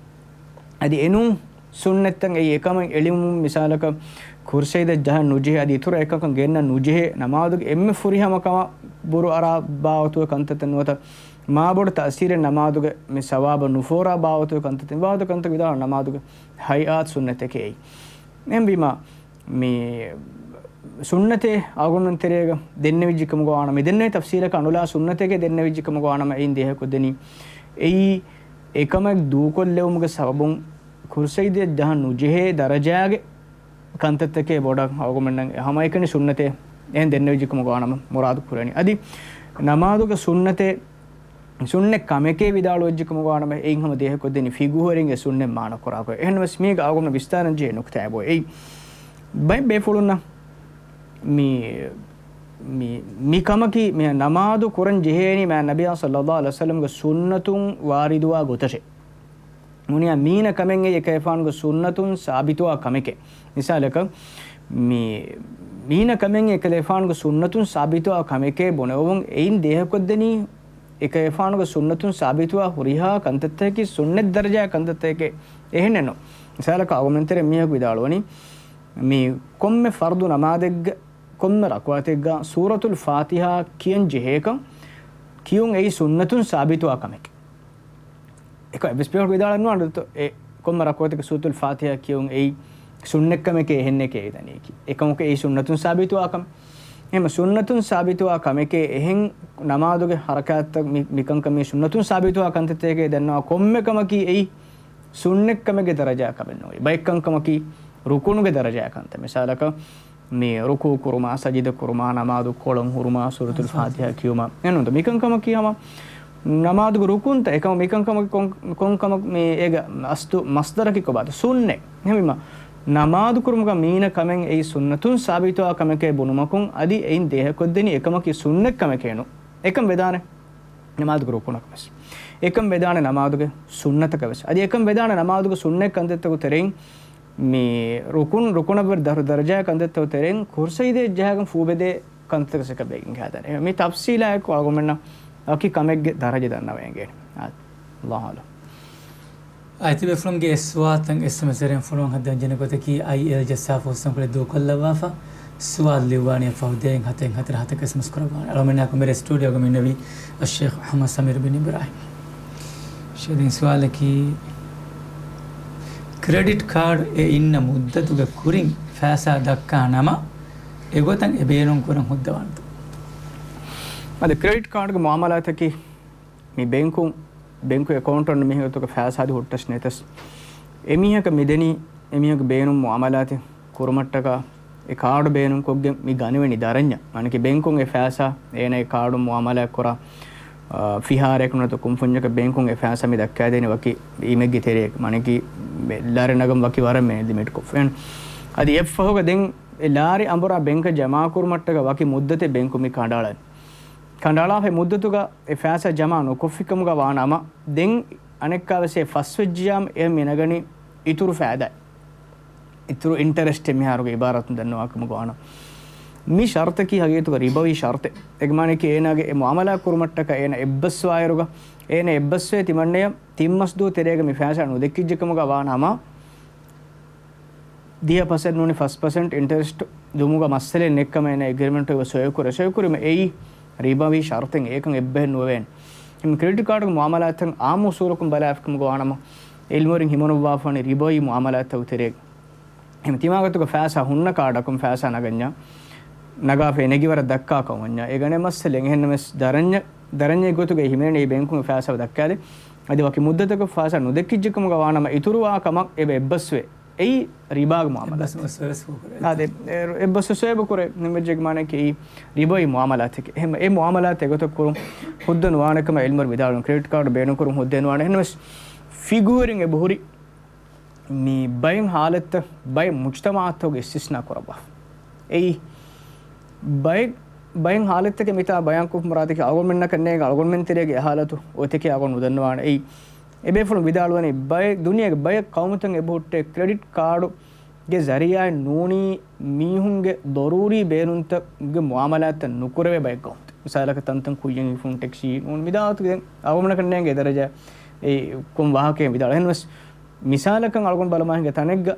އަދި އެނޫން ސުންނަތްތައް އެއީ، އެކަމެއް އެޅިވުމުން މިސާލަކަށް ކުރު ސަޖިދަ ޖަހަން ނުޖެހޭ، އަދި އިތުރަށް އެކަކަށް ގެންނަން ނުޖެހޭ، ނަމާދުގެ އެންމެ ފުރިހަމަ ކަމަށް ބުރު އަރާ ބާވަތުގެ ކަންތައްތައް ނުވަތަ މާބޮޑު ތައުސީރެއް ނަމާދުގެ މި ސަވާބަށް ނުފޯރާ ބާވަތުގެ ކަންތައްތައް، މި ބާވަތުގެ ކަންތައް ވިދާޅު ނަމާދުގެ ހައިއާތު ސުންނަތެކޭ. އެހެންވީމާ، މި ސުންނަތޭ އަޅުގަނޑުމެން ތެރޭގަ ދެންނެވިއްޖެ ކަމުގަ ވާނަމަ، މި ދެންނެވި ތަފްސީލަކާ ނުލާ ސުންނަތެކޭ ދެންނެވިއްޖެ ކަމުގަ ވާނަމަ، އެއިން ދޭހަކޮށްދެނީ އެއީ އެކަމެއް ދޫކޮށްލެވުމުގެ ސަބަބުން ކުރު ސަޖިދަ ޖަހަން ނުޖެހޭ ދަރަޖާގެ ކަންތައްތަކޭ ބޮޑަށް އަޅުގަނޑުމެންނަށް ހަމައެކަނި ސުންނަތޭ އެހެން ދެންނެވިއްޖެ ކަމުގަ ވާނަމަ މުރާދު ކުރަނީ. އަދި ނަމާދުގެ ސުންނަތޭ ސުންނަތް ކަމެކޭ ވިދާޅުވެއްޖެ ކަމުގަ ވާނަމަ، އެއިން ހަމަ ދޭހަކޮށްދެނީ ފިޤުހުވެރިންގެ ސުންނަތް މާނަކުރާކޮށް. އެހެންނަމަވެސް މީގަ އަޅުގަނޑު ވިސްތާރަން ޖެހޭ ނުކުތާއެއް އެއީ، ބައެއް ބޭފުޅުންނަށް މި، މި، މި ކަމަކީ މި ނަމާދު ކުރަން ޖެހޭނީ މާ ނަބިއްޔާ ޞައްލައްލާހު ޢަލައިހި ވަސައްލަމްގެ ސުންނަތުން ވާރިދުވާ ގޮތަށޭ. މުނިޔާ މީނަ ކަމެއް އެއީ އެކަލޭފާނުގެ ސުންނަތުން ސާބިތުވާ ކަމެކޭ. މިސާލަކަށް، މި، މީނަ ކަމެއް އެކަލޭފާނުގެ ސުންނަތުން ސާބިތުވާ ކަމެކޭ ބުނެވުމުން އެއިން ދޭހަކޮށްދެނީ އެކަލޭފާނުގެ ސުންނަތުން ސާބިތުވާ ހުރިހާ ކަންތައްތަކަކީ ސުންނަތް ދަރަޖާ ކަންތައްތަކެކޭ. އެހެނެއްނު. މިސާލަކަށް އަޅުގަނޑުމެން ތެރޭ މީހަކު ވިދާޅުވަނީ، މި ކޮންމެ ފަރުޟު ނަމާދެއްގަ ކޮންމެ ރަކުޢަތެއްގަ ސޫރަތުލް ފާތިޙާ ކިޔަން ޖެހޭކަން ކިޔުން އެއީ ސުންނަތުން ސާބިތުވާ ކަމެކޭ. އެކަން އެއްވެސް ބޭފުޅަކު ވިދާޅެއް ނުވާނެ ދޯ، އެ ކޮންމެ ރަކުޢަތަކަށް ސޫރަތުލް ފާތިޙާ ކިޔުން އެއީ ސުންނަތް ކަމެކޭ އެހެންނެކޭ ދަނީކީ. އެކަމަކު އެއީ ސުންނަތުން ސާބިތުވާ ކަމެއް. އެހެން ސުންނަތުން ސާބިތުވާ ކަމެކޭ އެހެން ނަމާދުގެ ޙަރަކާތްތައް މި، މިކަންކަން މީ ސުންނަތުން ސާބިތުވާ ކަންތައްތަކޭ ދަންނަވާ ކޮންމެ ކަމަކީ އެއީ ސުންނަތް ކަމެއްގެ ދަރަޖާ ކަމެއް ނޫން. ބައެއް ކަންކަމަކީ ރުކުނުގެ ދަރަޖާ ކަންތައް. މިސާލަކަށް، މި ރުކޫޢު ކުރުމާ، ސަޖިދަ ކުރުމާ، ނަމާދު ކޮޅަށް ހުރުމާ، ސޫރަތުލް ފާތިޙާ ކިޔުމާ. އެނޫންތަ؟ މިކަންކަމަކީ ހަމަ ނަމާދުގެ ރުކުންތައް. އެކަމަ މިކަންކަމަކީ ކޮން، ކޮންކަމަކު މި އޭގެ އަސްލު މަޞްދަރަކީ ކޮބާތަ؟ ސުންނަތް. އެހެންވީމާ، ނަމާދު ކުރުމުގަ މީނަ ކަމެއް އެއީ ސުންނަތުން ސާބިތުވާ ކަމެކޭ ބުނުމަކުން އަދި އެއިން ދޭހަކޮށްދެނީ އެކަމަކީ ސުންނަތް ކަމެކޭ ނޫން. އެކަން ވެދާނެ. ނަމާދުގެ ރުކުނަކަށް ވެސް. އެކަން ވެދާނެ ނަމާދުގެ ސުންނަތަކަށް ވެސް. އަދި އެކަން ވެދާނެ ނަމާދުގެ ސުންނަތް ކަންތައްތަކުގެ ތެރެއިން މި ރުކުން، ރުކުނަށްވުރެ ދަރު، ދަރަޖާ ކަންތައްތަކުގެ ތެރެއިން ކުރު ސަޖިދައެއް ޖަހާގެން ފޫބެދޭ ކަންތައްތަކަށް އެކަ ބެގިން ހަދާނެ. މި ތަފްސީލާއެކު އަޅުގަނޑުމެންނަށް ވަކި ކަމެއްގެ ދަރަޖަ ދަންނަވަން އެނގޭނެ. އާ، ﷲ އަޢްލަމް. އައި ތިބޭފުޅުންގެ ސުވާލުތައް އެސްއެމްއެސް ތެރެއިން ފޮނުވަން ހައްދަވަން ޖެހޭ ގޮތަކީ، އައިއެލް ޖައްސާފަ ހުސްނަންކުޅެ ދޫކޮށްލައްވާފަ، ސުވާލު ލިޔުއްވާނީ ފަހު ދޭއް ހަތެއް ހަތަރު ހަތަކަށް އެސްއެމްއެސް ކުރައްވާނެ. އަޅުގަނޑުމެންނާއެކު މިރޭ ސްޓޫޑިއޯގަ މި އިންނެވީ އައްޝޭޚް އަޙްމަދު ސަމީރު ބިން އިބްރާހިމް. ޝޭޚް، ދެން ސުވާލަކީ، ކްރެޑިޓް ކާޑް އެ އިންނަ މުއްދަތުގެ ކުރިން ފައިސާ ދައްކާ ނަމަ، އެގޮތަށް އެ ބޭނުން ކުރަން ހުއްދަވާނެތޯ؟ އަދި ކްރެޑިޓް ކާޑުގެ މުއާމަލާތަކީ މި ބޭންކުން، ބޭންކު އެކައުންޓަށް މިހެން ގޮތަކަށް ފައިސާ އަދި ހުއްޓަސް ނެތަސް، އެމީހަކަށް މިދެނީ އެމީހަކު ބޭނުން މުއާމަލާތެއް ކުރުމަށްޓަކާ އެ ކާޑު ބޭނުންކޮށްގެން މި ގަނެވެނި ދަރަންޏަށް. މާނައަކީ ބޭންކުން އެ ފައިސާ އޭނަ އެ ކާޑުން މުއާމަލާތް ކުރާ، އާ، ފިހާރައަކު ނުވަތަ ކުންފުންޏަކަށް ބޭންކުން އެ ފައިސާ މި ދައްކާދޭނެ ވަކި އީމެއްގެ ތެރެއަކަށް. މާނައަކީ މެ-، ލާރި ނަގަން ވަކި ވަރަށް މެ ލިމިޓްކޮށްފަ. އަދި އެއްފަހުގަ ދެން އެ ލާރި އަނބުރާ ބޭންކަށް ޖަމާކުރުމަށްޓަކާ ވަކި މުއްދަތެއް ބޭންކުން މި ކަނޑައަޅަން. ކަނޑައަޅާފައި މުއްދަތުގަ އެ ފައިސާ ޖަމާ ނުކޮށްފިކަމުގަ ވާނަމަ، ދެން އަނެއްކާވެސް އެ ފަސްވެއްޖިޔާމު އެ މި ނަގަނީ އިތުރު ފައިދާ، އިތުރު އިންޓަރެސްޓެއް މިހާރުގެ އިބާރާތުން ދަންނަވާކަމުގަ ވާނަމަ. މި ޝަރުތަކީ ހަގީގަތުގަ ރިބަވީ ޝަރުތެއް. އޭގެ މާނައަކީ އޭނާގެ އެ މުއާމަލާ ކުރުމަށްޓަކާ އޭނަ އެއްބަސްވާއިރުގަ، އޭނަ އެއްބަސްވޭ ތިމަންނަޔަށް ތިން މަސް ދުވަހު ތެރޭގަ މި ފައިސާ ނުދެއްކިއްޖެކަމުގަ ވާނަމަ، ދިހަ ޕަސެންޓް ނޫނީ ފަސް ޕަސެންޓް އިންޓަރެސްޓް ދުމުގަ މައްސަލައެއް ނެތްކަމަށް އޭނަ އެގްރިމެންޓުގަ ސޮއިކުރޭ. ސޮއިކުރީމަ އެއީ ރިބަވީ ޝަރުތެއް، އޭކަން އެއްބަހެއް ނުވެވޭނެ. އެހެން ކްރެޑިޓް ކާޑުގެ މުއާމަލާތަށް އާއްމު އުސޫލަކުން ބަލާފިކަމުގަ ވާނަމަ، އިލްމުވެރިން ހިމަނުއްވާފާނީ ރިބަވީ މުއާމަލާތްތަކުގެ ތެރޭގަ. އެހެން ތިމާގޮތުގަ ފައިސާ ހުންނަ ކާޑަކުން ފައިސާ ނަގަންޏާ، ނަގާފައި ނެގި ވަރަށް ދައްކާ ކަމަންޏާ، އެ ގަނެ މައްސަލައެއް. އެހެންނަމަވެސް ދަރަންޏަށް، ދަރަންޏެއް ގޮތުގައި ހިމެނޭ ބޭންކުން ފައިސާ ދައްކާލެ. އަދި ވަކި މުއްދަތަކަށް ފައިސާ ނުދެއްކިއްޖެކަމުގަ ވާނަމަ އިތުރުވާ ކަމަށް އެބަ އެއްބަސްވޭ. އެއީ ރިބާގެ މުއާމަލާތެއް. އެއްބަސް ސޮއިބަކުރޭ. އާދެ، އެއްބަސް ސޮއިބަކުރޭ. ނިމެއްޖެގެ މާނައަކީ އެއީ ރިބަވީ މުއާމަލާތެކޭ. އެހެން އެ މުއާމަލާތެއް އެގޮތަށް ކުރުން ހުއްދަ ނުވާނެ ކަމަށް އިލްމުވެރިން ވިދާޅުވި. ކްރެޑިޓް ކާޑު ބޭނުންކުރުން ހުއްދަ ނުވާނެ. އެހެންނަމަވެސް ފިގުވެރިން އެބަހުރި މި ބައެއް ހާލަތްތައް ބައެއް މުޖްތަމަޢަތްތަކުގަ އިސްތިސްނާ ކުރައްވާފަ. އެއީ ބައެއް، ބައެއް ހާލަތްތަކެއް މިތާ ބަޔާންކޮށްފަ މުރާދަކީ އަޅުގަނޑުމެންނަކަށް ނޭނގެ އަޅުގަނޑުމެން ތެރޭގެ އެ ހާލަތު އޮތަކީ އަޅުގަނޑު ނުދަންނަވާނެ. އެއީ އެބޭފުޅުން ވިދާޅުވަނީ ބައެއް ދުނިޔޭގެ ބައެއް ޤައުމުތައް އެބަހުއްޓޭ ކްރެޑިޓް ކާޑުގެ ޒަރީޢާއެއް ނޫނީ މީހުންގެ ޟަރޫރީ ބޭނުންތަކުގެ މުޢާމަލާތްތައް ނުކުރެވޭ ބައެއް ޤައުމުތައް. މިސާލަކަށް ތަންތަން ކުއްޔަށް ހިފުން ޓެކްސީ ނޫން މިދާވަތުގެ ދެން އަޅުގަނޑަކަށް ނޭނގޭ ދަރަޖަ އެ ކޮން ވާހަކައެއް ވިދާޅު. އެހެންވެސް މިސާލަކަށް އަޅުގަނޑު ބަލަމާ ހިނގާ ތަނެއްގަ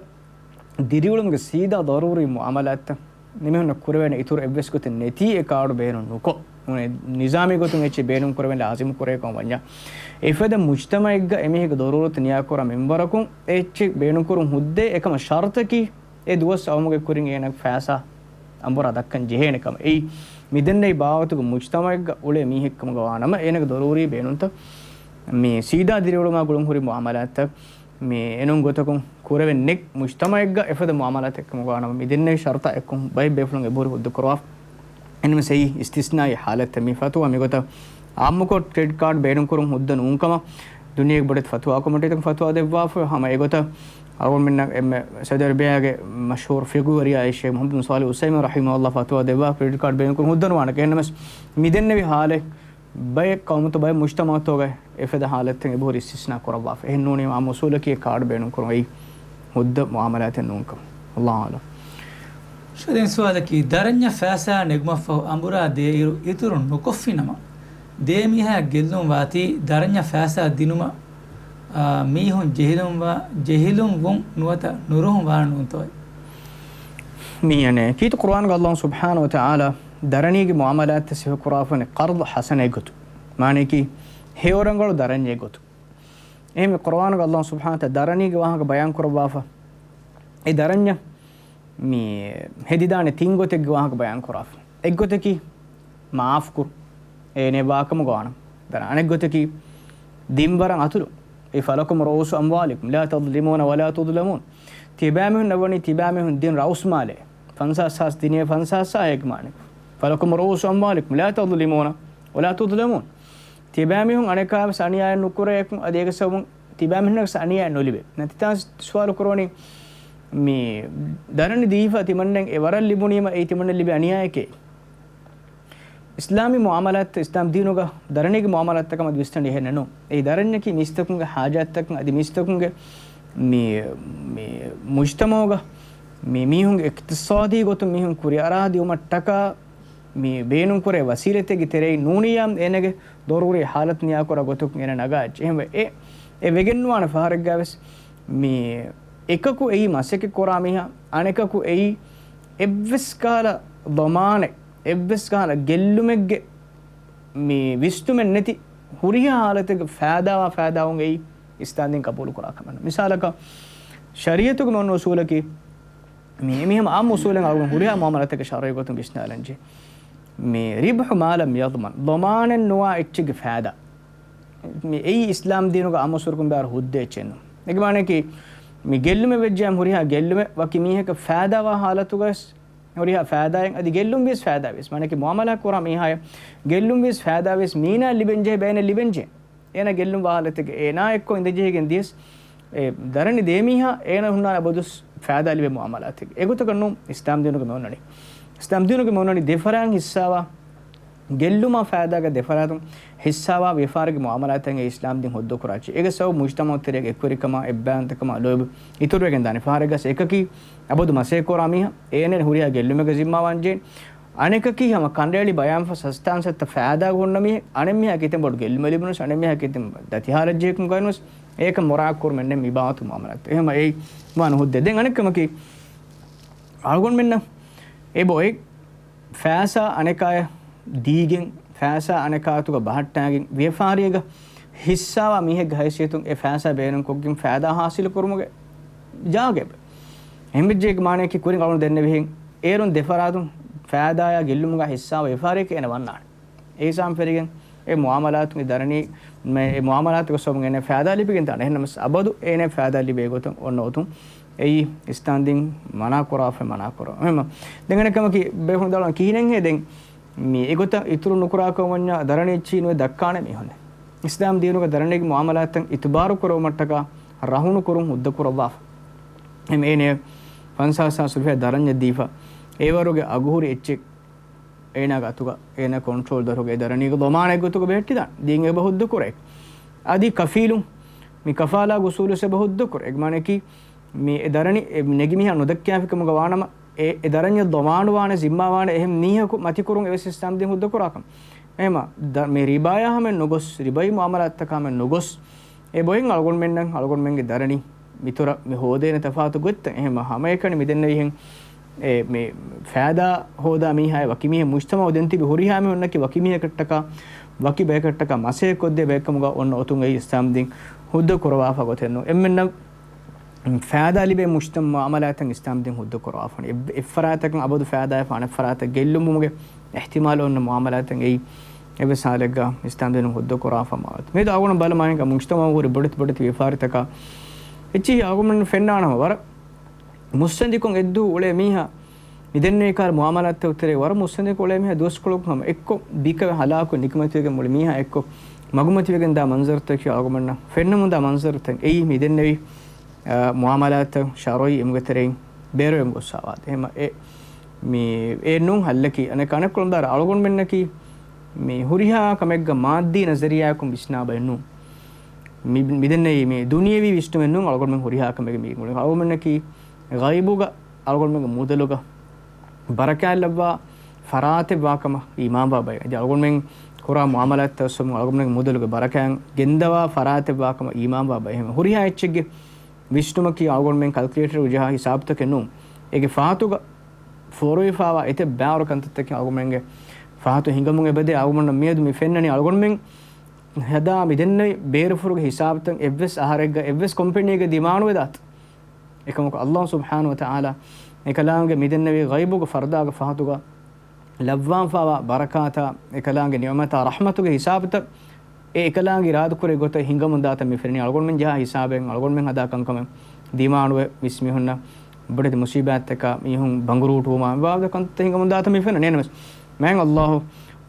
ދިރިއުޅުމުގެ ސީދާ ޟަރޫރީ މުޢާމަލާތްތައް މިމީހުންނަށް ކުރެވޭނެ އިތުރު އެއްވެސް ގޮތެއް ނެތީ އެ ކާޑު ބޭނުން ނުކޮށް. ނޫނީ ނިޒާމީ ގޮތުން އެއްޗެއް ބޭނުން ކުރެވެން ލާޒިމު ކުރޭ ކަމަށް ވަންޏާ، އެފަދަ މުޖްތަމަޢެއްގަ އެމީހެއްގެ ޟަރޫރަތު ނިޔާކުރާ މިންވަރަކުން އެ އެއްޗެއް ބޭނުންކުރުން ހުއްދައޭ. އެކަމަށް ޝަރުތަކީ އެ ދުވަސް އައުމުގެ ކުރިން އޭނަ ފައިސާ އަނބުރާ ދައްކަން ޖެހޭނެ ކަމަށް. އެއީ މިދެންނެވި ބާވަތުގެ މުޖްތަމަޢެއްގަ އުޅޭ މީހެއް ކަމުގަ ވާނަމަ، އޭނަގެ ޟަރޫރީ ބޭނުންތައް މި ސީދާ ދިރިއުޅުމާ ގުޅުން ހުރި މުޢާމަލާތްތައް މި އެނޫން ގޮތަކުން ކުރެވެން ނެތް މުޖްތަމަޢެއްގަ އެފަދަ މުޢާމަލާތެއް ކަމުގަ ވާނަމަ، މި ދެންނެވި ޝަރުތާ އެއްކޮށް ބައެއް ބޭފުޅުން އެބަހުރި ހުއްދަ ކުރަވާފަ. އެންމެސް އެއީ އިސްތިސްނާއީ ޙާލަތެއް. މި ފަތުވާ މިގޮތަށް އާއްމުކޮށް ކްރެޑިޓް ކާޑް ބޭނުންކުރުން ހުއްދަ ނޫންކަމަށް ދުނިޔޭގެ ބޮޑެތި ފަތުވާ ކޮމިޓީތަކުން ފަތުވާ ދެއްވާފަ. ހަމަ އެގޮތަށް އަޅުގަނޑުމެންނަށް އެންމެ ސައުދި އަރަބިއާގެ މަޝްހޫރު ފިޤުހުވެރިޔާ ޝޭޚް މުޙައްމަދު ބިން ޞާލިޙް އުސައިމީން ރަޙިމަހުﷲ ފަތުވާ ދެއްވާ ކްރެޑިޓް ކާޑް ބޭނުންކުރުން ހުއްދަ ނުވާނެ. އެހެންނަމަވެސް މި ދެންނެވި ޙާލެއް ބައެއް ޤައުމުތައް ބައެއް މުޖްތަމަޢުތަކުގައި އެފަދަ ޙާލަތެއް އެބަހުރި އިސްތިސްނާ ކުރައްވާފަ. އެހެންނޫނީމަ އާއްމު އުޞޫލަކީ އެ ކާޑް ބޭނުންކުރުން އެއީ ހުއްދަ މުޢާމަލާތެއް ނޫންކަމަށް. ﷲ އަޢްލަމް. ޝަދެން ސުވާލަކީ، ދަރަންޏަށް ފައިސާ ނެގުމަށްފަހު އަނބުރާ ދޭއިރު އިތުރު ނުކޮށްފިނަމަ، ދޭ މީހާ ގެއްލުން ވާތީ ދަރަންޏަށް ފައިސާ ދިނުމަށް، އާ، މީހުން ޖެހިލުން ވާ، ޖެހިލުން ވުން ނުވަތަ ނުރުހުން ވާން ނޫންތޯއޭ؟ މި އަނެއް ކީރިތި ޤުރުއާންގަ ﷲ ސުބްޙާނަހޫ ވަތަޢާލާ ދަރަނީގެ މުޢާމަލާތްތައް ސިފަކުރާފަ ވަނީ ޤަރްޟު ޙަސަނައެއް ގޮތުން. މާނައަކީ ހެޔޮރަނގަޅު ދަރަންޏެއް ގޮތުން. އެހެންވެ، ޤުރުއާންގަ ﷲ ސުބްޙާނަހޫ ވަތަޢާލާ ދަރަނީގެ ވާހަކަ ބަޔާން ކުރައްވާފަ. އެ ދަރަންޏަށް މި ހެދިދާނެ ތިން ގޮތެއްގެ ވާހަކަ ބަޔާން ކުރާފަ. އެއްގޮތަކީ މާފުކުރުން. އޭނަ ވާކަމުގަ ވާނަމަ. ދަރަން އަނެއްގޮތަކީ ދިންވަރަށް އަތުލުން. އެ فلكم رءوس أموالكم لا تظلمون ولا تظلمون. ތިބާމީހުންނަށް ވަނީ ތިބާމީހުން ދިން ރައުސް މާލެ. ފަންސާސް ހާސް ދިނޭ ފަންސާސް ހާސް އޭގެ މާނަ. فلكم رءوس أموالكم لا تظلمون ولا تظلمون. ތިބާމީހުން އަނެކާވެސް އަނިޔާއެއް ނުކުރޭ އެކު، އަދި އޭގެ ސަބަބުން ތިބާމީހުންނަށް ވެސް އަނިޔާއެއް ނުލިބޭ. ނަތިތާން ސުވާލު ކުރުވަނީ، މި ދަރަނި ދީފަ ތިމަންނައަށް އެ ވަރަށް ލިބުނީމަ އެއީ ތިމަންނަ ލިބޭ އަނިޔާއެކޭ. އިސްލާމީ މުޢާމަލާތް، އިސްލާމް ދީނުގަ ދަރަނީގެ މުޢާމަލާތްތަކަށް އަދި ވިސްނަން ޖެހޭނެ ނޫން. އެއީ ދަރަންޏަކީ މީސްތަކުންގެ ޙާޖާތްތަކަށް އަދި މީސްތަކުންގެ މި، މި މުޖްތަމަޢުގަ މި މީހުންގެ އިޤްތިޞާދީ ގޮތުން މީހުން ކުރިއަރާދިއުމަށްޓަކާ މި ބޭނުންކުރޭ ވަސީލަތެއްގެ ތެރެއިން ނޫނިއްޔާ އޭނަގެ ޟަރޫރީ ޙާލަތު ނިޔާކުރާ ގޮތަކުން އޭނަ ނަގާ އެއްޗެއް. އެހެންވެ، އެ، އެ ވެގެންނުވާނެ ފަހަރެއްގަވެސް މި އެކަކު އެއީ މަސައްކަތް ކުރާ މީހާ، އަނެކަކު އެއީ އެއްވެސް ކަހަލަ ޟަމާނެއް، އެއްވެސް ކަހަލަ ގެއްލުމެއްގެ މި ވިސްނުމެއް ނެތި ހުރިހާ ޙާލަތެއްގެ ފައިދާވާ ފައިދާވުން އެއީ އިސްލާމް ދީން ޤަބޫލު ކުރާ ކަމެއް ނޫން. މިސާލަކަށް، ޝަރީޢަތުގެ މަން އުޞޫލަކީ، މި މިހެމަ އާއްމު އުސޫލެއް އަޅުގަނޑު ހުރިހާ މުއާމަލާތެއްގެ ޝަރުޢީ ގޮތުން ވިސްނާލަންޖެ. މި ރިބްޙު މާ ލަމް ޔަޟްމަން، ޟަމާނެއް ނުވާ އެއްޗެއްގެ ފައިދާ. މި އެއީ އިސްލާމް ދީނުގަ އާއްމު އުސޫލަކުން ބާރު ހުއްދަ އެއްޗެއް ނޫން. އޭގެ މާނައަކީ، މި ގެއްލުމެއް ވެއްޖެ ހުރިހާ ގެއްލުމެއް ވަކި މީހަކަށް ފައިދާވާ ހާލަތުގަސް ހުރިހާ ފައިދާއެއް އަދި ގެއްލުން ވިޔަސް ފައިދާ ވިޔަސް. މާނައަކީ މުއާމަލާ ކުރާ މީހާޔަށް ގެއްލުން ވިޔަސް ފައިދާ ވިޔަސް މީނާ ލިބެންޖެހޭ ބައިނަ ލިބެންޖެ. އޭނަ ގެއްލުން ވާ ހާލަތެއްގެ އޭނާ އެއްކޮށް އިނދެޖެހިގެން ދިޔަސް، އެ ދަރަނި ދޭ މީހާ އޭނަ ހުންނާނެ އަބަދުސް ފައިދާ ލިބޭ މުއާމަލާތެއް. އެގޮތަކަށް ނޫން އިސްލާމް ދީނުގެ މި އޮންނަނީ. އިސްލާމް ދީނުގެ މި އޮންނަނީ ދެފަރާތް ހިއްސާވާ ގެއްލުމާ ފައިދާގެ ދެފަރާތުން ހިއްސާވާ ވިޔަފާރިގެ މުއާމަލާތެއް އެ އިސްލާމް ދީން ހުއްދަ ކުރާ އެއްޗެއް. އޭގެ ސަބަބު މުޖްތަމަޢު ތެރޭގެ އެކުވެރިކަމާ، އެއްބައިވަންތަކަމާ ލޯބި އިތުރުވެގެން ދާނެ. ފަހަރެއްގަސް އެކަކީ އަބަދު މަސައްކަތް ކުރާ މީހާ، އޭނަ ހުރިހާ ގެއްލުމެއްގަ ޒިންމާވާން ޖެހޭނެ. އަނެކަކީ ހަމަ ކަނޑައެޅި ބަޔާންފަ ސަސްތާން ސައްތަ ފައިދާ ހުންނަ މީހެއް، އަނެއް މީހާ ކިތަން ބޮޑު ގެއްލުމެއް ލިބުނަސް، އަނެއް މީހާ ކިތަން ދަތިހާލަށް ޖެހިކުން ގައިނުސް، އޭކަ މުރާ ކުރުމެއް ނެއް މި ބާވަތު މުއާމަލާތު. އެހެމަ އެއީ ވާން ހުއްދަ. ދެން އަނެއްކަމަކީ، އަޅުގަނޑުމެންނަށް އެބައޮތް ފައިސާ އަނެކާޔަށް ދީގެން، ފައިސާ އަނެކާ އަތުގަ ބަހައްޓާގެން، ވިޔަފާރިއެއްގަ ހިއްސާވާ މީހެއްގެ ހައިސިއްޔަތުން އެ ފައިސާ ބޭނުންކޮށްގެން ފައިދާ ހާސިލު ކުރުމުގެ ޖާގައެއް. އެހެންވެއްޖެ މާނައަކީ ކުރިން އަޅުގަނޑު ދެންނެވިހެން، އޭރުން ދެފަރާތުން ފައިދާޔާ ގެއްލުމުގަ ހިއްސާވާ ވިޔަފާރިއެކޭ އޭނަ ވަންނާނެ. އެ ހިސާބުން ފެށިގެން އެ މުއާމަލާތު މި ދަރަނީ، މެ-، އެ މުއާމަލާތުގެ ސަބަބުން އޭނަ ފައިދާ ލިބިގެން ދާނެ. އެހެންނަމަވެސް އަބަދު އޭނަ ފައިދާ ލިބޭ ގޮތަށް އޮންނަ އޮތުން އެއީ އިސްލާމް ދީން މަނާ ކުރާފަ، މަނާ ކުރާ. އެހެން ދެން އަނެއްކަމަކީ ބޭފުޅުން ދާން ކިހިނެއްހޭ ދެން މި އެގޮތަށް އިތުރު ނުކުރާކަމަށް ވަންޏާ ދަރަނީ އެއްޗެއް ނުވެ ދައްކާނެ މީހުން. އިސްލާމް ދީނުގަ ދަރަނީގެ މުއާމަލާތަށް އިތުބާރު ކުރެވުމަށްޓަކާ ރަހުނު ކުރުން ހުއްދަ ކުރައްވާފަ. އެހެން އޭނަ ފަންސާސް ހާސް ރުފިޔާ ދަރަންޏެއް ދީފަ، އެވަރުގެ އަގުހުރި އެއްޗެއް އޭނާގެ އަތުގަ އޭނާ ކޮންޓްރޯލް ދަރުގަ އެ ދަރަނީގެ ޟަމާނަތް ގޮތުގަ ބެހެއްޓިދާނެ. ދީން އެބަ ހުއްދަ ކުރޭ. އަދި ކަފީލު، މި ކަފާލާ ގުސޫލުސް އެބަ ހުއްދަ ކުރޭ. އެގެ މާނައަކީ މި އެ ދަރަނި އެ ނެގި މީހާ ނުދައްކާފިކަމުގަ ވާނަމަ، އެ، އެ ދަރަންޏަށް ޟަމާނުވާނެ، ޒިންމާވާނެ އެހެން މީހަކު މަތިކުރުން އެވެސް އިސްލާމް ދީން ހުއްދަ ކުރާކަން. އެހެމަ ދަ-، މި ރިބާޔާ ހަމައެއް ނުގޮސް، ރިބައީ މުއާމަލާތަކާމެ ނުގޮސް، އެ ބޮއިން އަޅުގަނޑުމެންނަށް، އަޅުގަނޑުމެންގެ ދަރަނި މިތުރަށް މި ހޯދޭނެ ތަފާތު ގޮތްތައް. އެހެން ހަމައެކަނި މިދެންނެވިހެން އެ މި ފައިދާ ހޯދާ މީހާއެއް ވަކި މީހެއް މުޖްތަމައު ދެން ތިބި ހުރިހާ މީހުންނަކީ ވަކި މީހަކަށްޓަކާ، ވަކި ބަޔަކަށްޓަކާ މަސައްކަތް ކޮށްދޭ ބަޔަކަމުގަ އޮންނަ އޮތުން އެއީ އިސްލާމް ދީން ހުއްދަ ކުރަވާފަ ގޮތެއް ނޫން. އެންމެންނަށް ފައިދާ ލިބޭ މުޖްތަމައު މުއާމަލާތަށް އިސްލާމް ދީން ހުއްދަ ކުރަވާފަން. އެއް-، އެއްފަރާތަކުން އަބަދު ފައިދާވެފަ އަނެއްފަރާތަށް ގެއްލުމުގެ އިޙްތިމާލު އޮންނަ މުއާމަލާތެއް އެއީ އެއްވެސް ހާލެއްގަ އިސްލާމް ދީނުން ހުއްދަ ކުރާފަ މާވަތު. މިއަދު އަޅުގަނޑު ބަލަމާ ހިނގާ މުޖްތަމައުގަ ހުރި ބޮޑެތި ބޮޑެތި ވިޔަފާރިތަކާ އެއްޗިހި އަޅުގަނޑު ފެންނާނަމަ ވަރަށް މުއްސަނދިކޮށް އެއްދުވަހު އުޅޭ މީހާ މިދެންނެވި ކާރި މުއާމަލާތްތައް އުތެރޭ ވަރަށް މުއްސަނދިކޮށް އުޅޭ މީހާ ދުވަސްކޮޅަކު ހަމަ އެއްކޮށް ބިކަވެ ހަލާކު ނިކަމެތިވެގެން މުޅި މީހާ އެއްކޮށް މަގުމަތިވެގެން ދާ މަންޒަރުތަކަކީ އަޅުގަނޑުމެންނަށް ފެންނަމުން ދާ މަންޒަރުތައް އެއީ މިދެންނެވި، އާ، މުއާމަލާތްތައް ޝަރުޢީ އިލްމުގެ ތެރެއިން ބޭރުވެގެން ގޮއްސާވާ. އެހެމަ އެ މި އެ ނޫން ހައްލަކީ. އަނެއް ކަނެއްކޮޅުން ދާރަ އަޅުގަނޑުމެންނަކީ މި ހުރިހާ ކަމެއްގަ މާއްދީ ނަޒަރިއްޔާއަކުން ވިސްނާ ބައެއް ނޫން. މި، މިދެންނެވި މި ދުނިޔެވީ ވިސްނުމެއް ނޫން އަޅުގަނޑުމެން ހުރިހާ ކަމެއްގެ މި އަޅުގަނޑުމެންނަކީ ޣައިބުގަ އަޅުގަނޑުމެންގެ މުދަލުގަ ބަރަކާތް ލައްވާ ފަރާތެއް ވާކަމަށް އީމާންވާ ބައެއް. އަދި އަޅުގަނޑުމެން ކުރާ މުއާމަލާތްތައް ވެސް އަޅުގަނޑުމެންގެ މުދަލުގެ ބަރަކާތް ގެންދަވާ ފަރާތެއް ވާކަމަށް އީމާންވާ ބައެއް. ހުރިހާ އެއްޗެއްގެ ވިސްނުމަކީ އަޅުގަނޑުމެން ކަލްކިއުލޭޓަރު ޖަހާ ހިސާބުތަކެއް ނޫން. އޭގެ ފަހަތުގަ ފޯރުވެފައިވާ އެތައް ބައިވަރު ކަންތައްތަކެއް އަޅުގަނޑުމެންގެ ފަހަތު ހިނގަމުން އެބަދޭ. އަޅުގަނޑަށް މިއަދު މި ފެންނަނީ އަޅުގަނޑުމެން ހަދާ މިދެންނެވި ބޭރުފުށުގެ ހިސާބުތައް އެއްވެސް އަހަރެއްގަ އެއްވެސް ކޮމްޕެނީގެ ދިމާނުވެދާތަ. އެކަމަކު ﷲ ސުބްޙާނަހޫ ވަތަޢާލާ އެކަލާނގެ މިދެންނެވި ޣައިބުގެ ފަރުދާގެ ފަހަތުގަ ލައްވާފައިވާ ބަރަކާތާ އެކަލާނގެ ނިޢުމަތާ ރަޙްމަތުގެ ހިސާބުތައް އެ އެކަލާނގެ އިރާދަކުރޭ ގޮތަށް ހިނގަމުން ދާތަން މި ފެންނަނީ. އަޅުގަނޑުމެން ޖަހާ ހިސާބެއް އަޅުގަނޑުމެން ހަދާ ކަންކަމެއް ދިމާނުވެ މިސް މީހުންނަށް ބޮޑެތި މުސީބާތްތަކާ މީހުން ބަނގުރޫޓުވުމާ މި ބާވަތް ކަންތައް ހިނގަމުން ދާތަން މި ފެންނަނީ. ނަމަވެސް މާތް ﷲ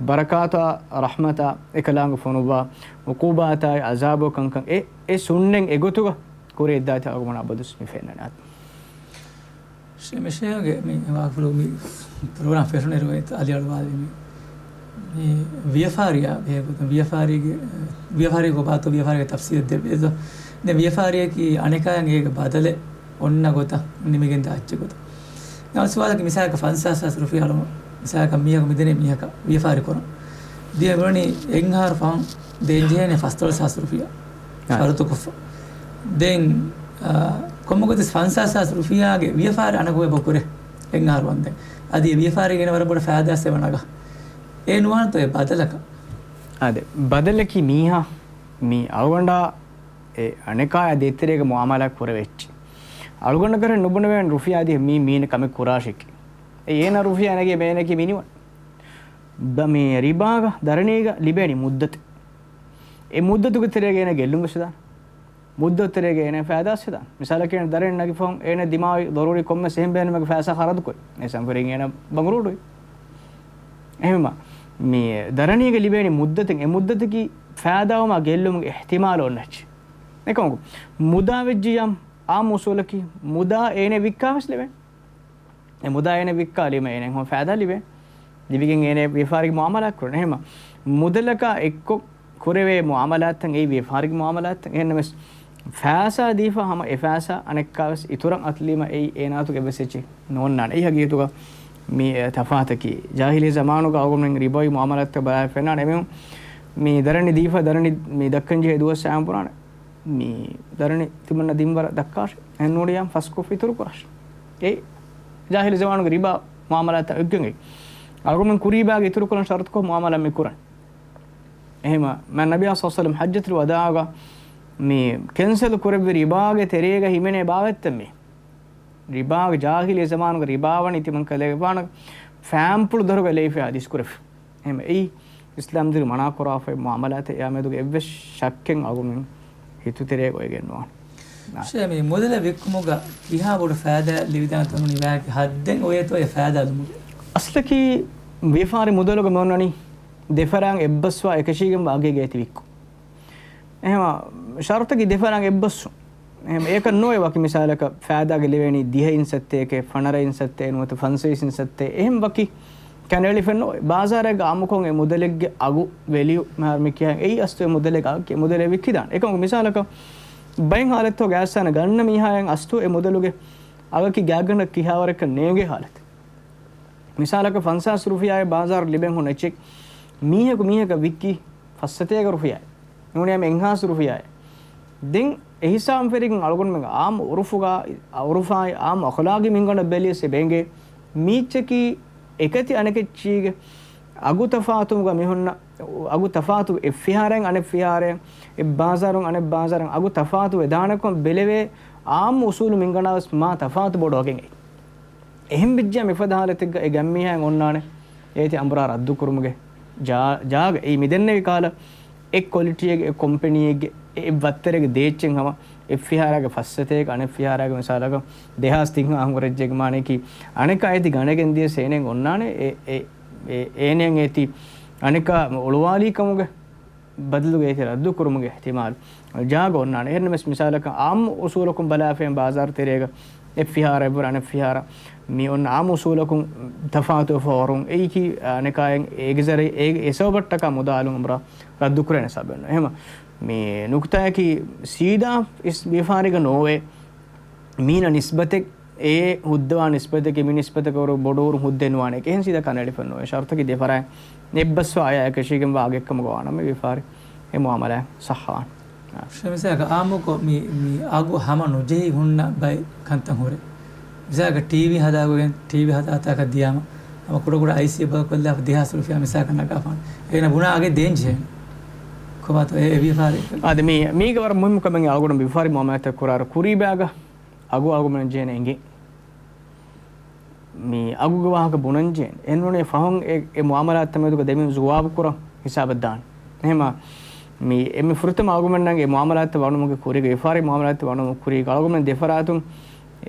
ބަރަކާތާ ރަޙްމަތާ އެކަލާނގެ ފޮނުއްވާ ޢުޤޫބާތާއި ޢަޒާބު ކަންކަން އެ، އެ ސުންނަތް އެގޮތުގަ ކުރިއަށްދާތީ އަޅުގަނޑު އަބަދުވެސް މި ފެންނަނީ. ޝޭ-، މި ޝޭހުގެ މި ވާގުޅު މި ޕްރޮގްރާމް ފެށުނުއިރު އެތަ އަލިއަޅުވާލި މި، މި ވިޔަފާރިއާ ބެހޭ ގޮތުން ވިޔަފާރީގެ، ވިޔަފާރީ ކޮބާތޯ ވިޔަފާރީގެ ތަފްސީލެއް ދެއްވޭތޯ. ދެން ވިޔަފާރިއަކީ އަނެކާޔަށް އޭގެ ބަދަލެއް އޮންނަ ގޮތަށް ނިމިގެން ދާ އެއްޗެއް ގޮތަށް. ނަމަ ސުވާލަކީ މިސާލަކަށް ފަންސާސް ހާސް ރުފިޔާ އަޅުމަށް މިސާލަކަށް މީހަކު މިދެނީ މީހަކަށް ވިޔަފާރި ކުރަން. ދިޔަ މިވަނީ އެއްހާރު ފަހުން ދޭން ޖެހޭނެ ފަސްދޮޅަސް ހާސް ރުފިޔާ އާ. ޝަރުތުކޮށްފަ. ދެން، އާ، ކޮންމެ ގޮތެއް ފަންސާސް ހާސް ރުފިޔާގެ ވިޔަފާރި އަނެކު އެބަ ކުރޭ. އެއްހާރު ވަންދެން. އަދި އެ ވިޔަފާރީގެ ވަރަށް ބޮޑަށް ފައިދާ ސެވަނަގަ. އެ ނުވާންތޯ އެ ބަދަލަކަށް. އާދެ، ބަދަލަކީ މީހާ މި އަޅުގަނޑާ އެ އަނެކާޔާ ދޭތެރޭގަ މުއާމަލާ ކުރެވޭ އެއްޗެއް. އަޅުގަނޑަކަށް ނުބުނެވޭނެ ރުފިޔާ ދިޔަ މީ މީނަ ކަމެއް ކުރާށެކޭ. އެ އޭނަ ރުފިޔާ ނެގޭ މޭނަކީ މިނިވަން. ދަ މީ ރިބާގަ ދަރަނީގަ ލިބޭނީ މުއްދަތެއް. އެ މުއްދަތުގެ ތެރޭގަ އޭނަ ގެއްލުން ވެސް ދާނެ. މުއްދަތު ތެރޭގަ އޭނަ ފައިދާ ވެސް ދާނެ. މިސާލަކަށް އޭނަ ދަރަނި ނަގިފަހުން އޭނަ ދިމާވި ދޮރުރީ ކޮންމެސް އެހެން ބޭނުމެއްގެ ފައިސާ ޚަރަދުކޮށް. އެ ސަންފެރިން އޭނަ ބަނގުރޫޑުވި. އެހެންވީމަ، މި ދަރަނީގަ ލިބޭނީ މުއްދަތެއް. އެ މުއްދަތަކީ ފައިދާވުމާ ގެއްލުމުގެ އިޙްތިމާލު އޮންނަ އެއްޗެއް. އެކަމަކު، މުދާ ވެއްޖިޔާ އާއްމު އުސޫލަކީ، މުދާ އޭނަ ވިއްކާ ވެސް ލިބޭނެ. އެ މުދާ އޭނަ ވިއްކާލީމަ އޭނަ ހަމަ ފައިދާ ލިބޭ. ލިބިގެން އޭނަ ވިޔަފާރި މުއާމަލާތް ކުރަން. އެހެންމަ، މުދަލަކާ އެއްކޮށް ކުރެވޭ މުއާމަލާތްތައް އެއީ ވިޔަފާރި މުއާމަލާތްތައް. އެހެންނަމަވެސް، ފައިސާ ދީފަ ހަމަ އެ ފައިސާ އަނެއްކާ ވެސް އިތުރަށް އަތުލީމަ އެއީ އޭނާތުގެ އެއްވެސް އެއްޗެއް ނޯންނާނެ. އެއީ ހަގީގަތުގަ މި، އެ، ތަފާތަކީ. ޖާހިލީ ޒަމާނުގަ އަޅުގަނޑުމެން ރިބާވީ މުއާމަލާތްތައް ބަލާއި ފެންނާނެ. އެމީހުން މި ދަރަނި ދީފަ ދަރަނި މި ދައްކަން ޖެހޭ ދުވަސް އައި ބުނާނެ. މި ދަރަނި ތިމަންނަ ދިންވަރަށް ދައްކާށޭ. އެހެން ނޫނިޔާ ފަސްކޮށް އިތުރު ކުރާށޭ. އެ ޖާހިލީ ޒަމާނުގެ ރިބާ މުއާމަލާތްތައް އެއްގެންގެ. އަޅުގަނޑުމެން ކުރީ ބާގެ އިތުރު ކުރަން ޝަރުތުކޮށް މުއާމަލާ މި ކުރަން. އެހެންމަ، މާ ނަބިއްޔާ ޞައްލަﷲ ޢަލައިހި ވަސައްލަމަ ޙައްޖަތުލް ވަދާޢުގަ މި ކެންސަލް ކުރެއްވި ރިބާގެ ތެރޭގަ ހިމެނޭ ބާވަތްތައް މި. ރިބާގެ ޖާހިލީ ޒަމާނުގެ ރިބާވަނީ ތިމަން ކަލޭގެފާނަށް ފާންޕުޅު ދޮރުގަ ލެއިފައި ޙަދީޘް ކުރެފަ. އެހެން އެއީ އިސްލާމްދީނު މަނާކުރާފައި މުއާމަލާތެއް. އެއާ މެދުގަ އެއްވެސް ޝައްކެއް އަޅުގަނޑުމެން ހިތުތެރޭގަ އޮވެގެން ނުވާނެ. ޝޭ، މި މުދަލެއް ވިއްކުމުގަ ކިހާ ބޮޑު ފައިދާ ލިބިދާނެތޯ ނުނިވާކި ހައްދެއް އޮވޭތޯ އެ ފައިދާ ލުމުގެ؟ އަސްލަކީ ވިޔަފާރި މުދަލުގަ މި އޮންނަނީ ދެފަރާން އެއްބަސްވާ އެކަށީގެންވާ އަގެއްގަ އޭތި ވިއްކުން. އެހެމަ ޝަރުތަކީ ދެފަރާން އެއްބަސްވުން. އެހެމަ އެކަން ނޯވޭ ވަކި މިސާލަކަށް ފައިދާގެ ލެވޭނީ ދިހައިން ސައްތައެކޭ، ފަނަރައިން ސައްތައެއް ނުވަތަ ފަންސަވީސް ސައްތައެއް. އެހެން ވަކި ކަނޑައެޅިފައެއް ނޯވޭ. ބާޒާރެއްގަ އާއްމުކޮށް އެ މުދަލެއްގެ އަގު ވެލިއު މިހާރު މި ކިޔާ އެއީ އަސްތު އެ މުދަލެއްގެ އަގަކީ އެ މުދަލެއް ވިއްކިދާނެ. އެކަމަކު މިސާލަކަށް ބައެއް ހާލަތުގަ ގާތްސާނަ ގަންނަ މީހާއަށް އަސްތު އެ މުދަލުގެ އަގަކީ ގާތްގަނޑަށް ކިހާވަރެއްކަން ނޭނގޭ ހާލަތެއް. މިސާލަކަށް ފަންސާސް ރުފިޔާއެއް ބާޒާރު ލިބެން ހުންނަ އެއްޗެއް މީހަކު މީހަކަށް ވިއްކީ ފައްސަތޭކަ ރުފިޔާއެއް. ނޫނީ އެންހާސް ރުފިޔާއެއް. ދެން އެހިސާބުން ފެށިގެން އަޅުގަނޑުމެން އާއްމު އުރުފުގަ، އުރުފާއި އާއްމު އަޚުލާގީ މިންގަނޑަށް ބެލިޔަސް އެ ބޭނގޭ މީއްޗަކީ އެކަތި އަނެކެއްޗީގެ އަގު ތަފާތުގަ މިހުންނަ އަގު ތަފާތު އެއްފިހާރައިން އަނެއްފިހާރައިން، އެއްބާޒާރުން އަނެއްބާޒާރަށް އަގު ތަފާތު ވެދާނެކަން ބެލެވޭ އާއްމު އުސޫލު މިންގަނޑާވެސް މާ ތަފާތު ބޮޑު އަގެއް އެއީ. އެހެން ވެއްޖެ މިފަދަ ހާލަތެއްގަ އެ ގަންމީހާއިން އޮންނާނެ އޭތި އަނބުރާ ރައްދުކުރުމުގެ ޖާ-، ޖާގަ. އެއީ މިދެންނެވި ކާލަ އެއް ކޮލިޓީއެއްގެ، އެއް ކޮމްޕެނީއެއްގެ، އެއް ވައްތަރެއްގެ ދޭއްޗެއް ހަމަ އެއްފިހާރައިގެ ފައްސަތޭކަ އަނެއްފިހާރައިގެ މިސާލަކަށް ދެހާސް ތިން އަހަރު ހުރެއްޖެ މާނައަކީ އަނެކާ އޭތި ގަނެގެން ދިޔަސް އޭނައަށް އޮންނާނެ އެ، އެ، އެ، އޭނައަށް އޭތި އަނެކާ އޮޅުވާލީ ކަމުގެ ބަދަލުގަ އޭތި ރައްދު ކުރުމުގެ އިޙްތިމާލު ޖާގަ އޮންނާނެ. އެހެންނަމަވެސް މިސާލަކަށް އާއްމު އުސޫލަކުން ބަލާފައި ބާޒާރު ތެރޭގަ އެއްފިހާރަ އެއްވަރު އަނެއްފިހާރަ މި އޮންނަ އާއްމު އުސޫލަކުން ތަފާތުވެފަ ވަރުން އެއީކީ އަނެކާއެއް އޭގެ ޒަރި-، އޭގެ އެ ސަބަބަށްޓަކާ މުދާ އަލުން އަނބުރާ ރައްދު ކުރޭނެ ސަބަބެއް ނޫން. އެހެމަ މި ނުކުތާއަކީ ސީދާ ވިޔަފާރީގަ ނޯވޭ މީނަ ނިސްބަތެއް އެ ހުއްދަވާ ނިސްބަތެއްގެ މި ނިސްބަތަކަށް ވަރު ބޮޑުވަރު ހުއްދައެއް ނުވާނެ. އެހެން ސީދާ ކަނޑައެޅިފަ ނޯވޭ. ޝަރުތަކީ ދެފަރާތް އެއްބަސްވާ އަޔާ އެކަށީގެންވާ އަގެއްކަމުގަ ވާނަމަ ވިޔަފާރި އެ މުއާމަލާތް ޞައްޙަވާނެ. ޝަމީމް ސާރ، އާއްމުކޮށް މި، މި އަގު ހަމަ ނުޖެހި ހުންނަ ބައެއް ކަންތައް ހުރޭ. މިސާލަކަށް ޓީވީ ހަދާގޮގެން، ޓީވީ ހަދާ ތާކަށް ދިޔާމަ، ހަމަ ކުޑަކުޑަ އައިސީ ބަލަކޮށްލާފަ ދެހާސް ރުފިޔާ މިސާލަކަށް ނަގާފާނެ. އޭނަ ބުނާ އަގެއް ދޭން ޖެހޭނެ. ކޮބާތޯ އެ ވިޔަފާރި؟ އާދެ، މީ، މީގެ ވަރަށް މުހިއްމު ކަމެއް އަޅުގަނޑު ވިޔަފާރި މުއާމަލާތްތައް ކުރާއިރު ކުރީބާގަ އަގު އަޅުގަނޑުމެން ޖެހޭނެ އެނގޭ. މި އަގުގެ ވާހަކަ ބުނަން ޖެހޭނެ. އެންނޫނީ ފަހުން އެ، އެ މުއާމަލާތްތައް މެދުގަ ދެމީހުން ޖުވާބު ކުރަން ހިސާބަށް ދާނެ. އެހެމަ މި އެންމެ ފުރަތަމަ އަޅުގަނޑުމެންނަށް އެ މުއާމަލާތްތައް ވަނުމުގެ ކުރީގަ، ވިޔަފާރި މުއާމަލާތްތައް ވަނުމުގެ ކުރީގަ އަޅުގަނޑުމެން ދެފަރާތުން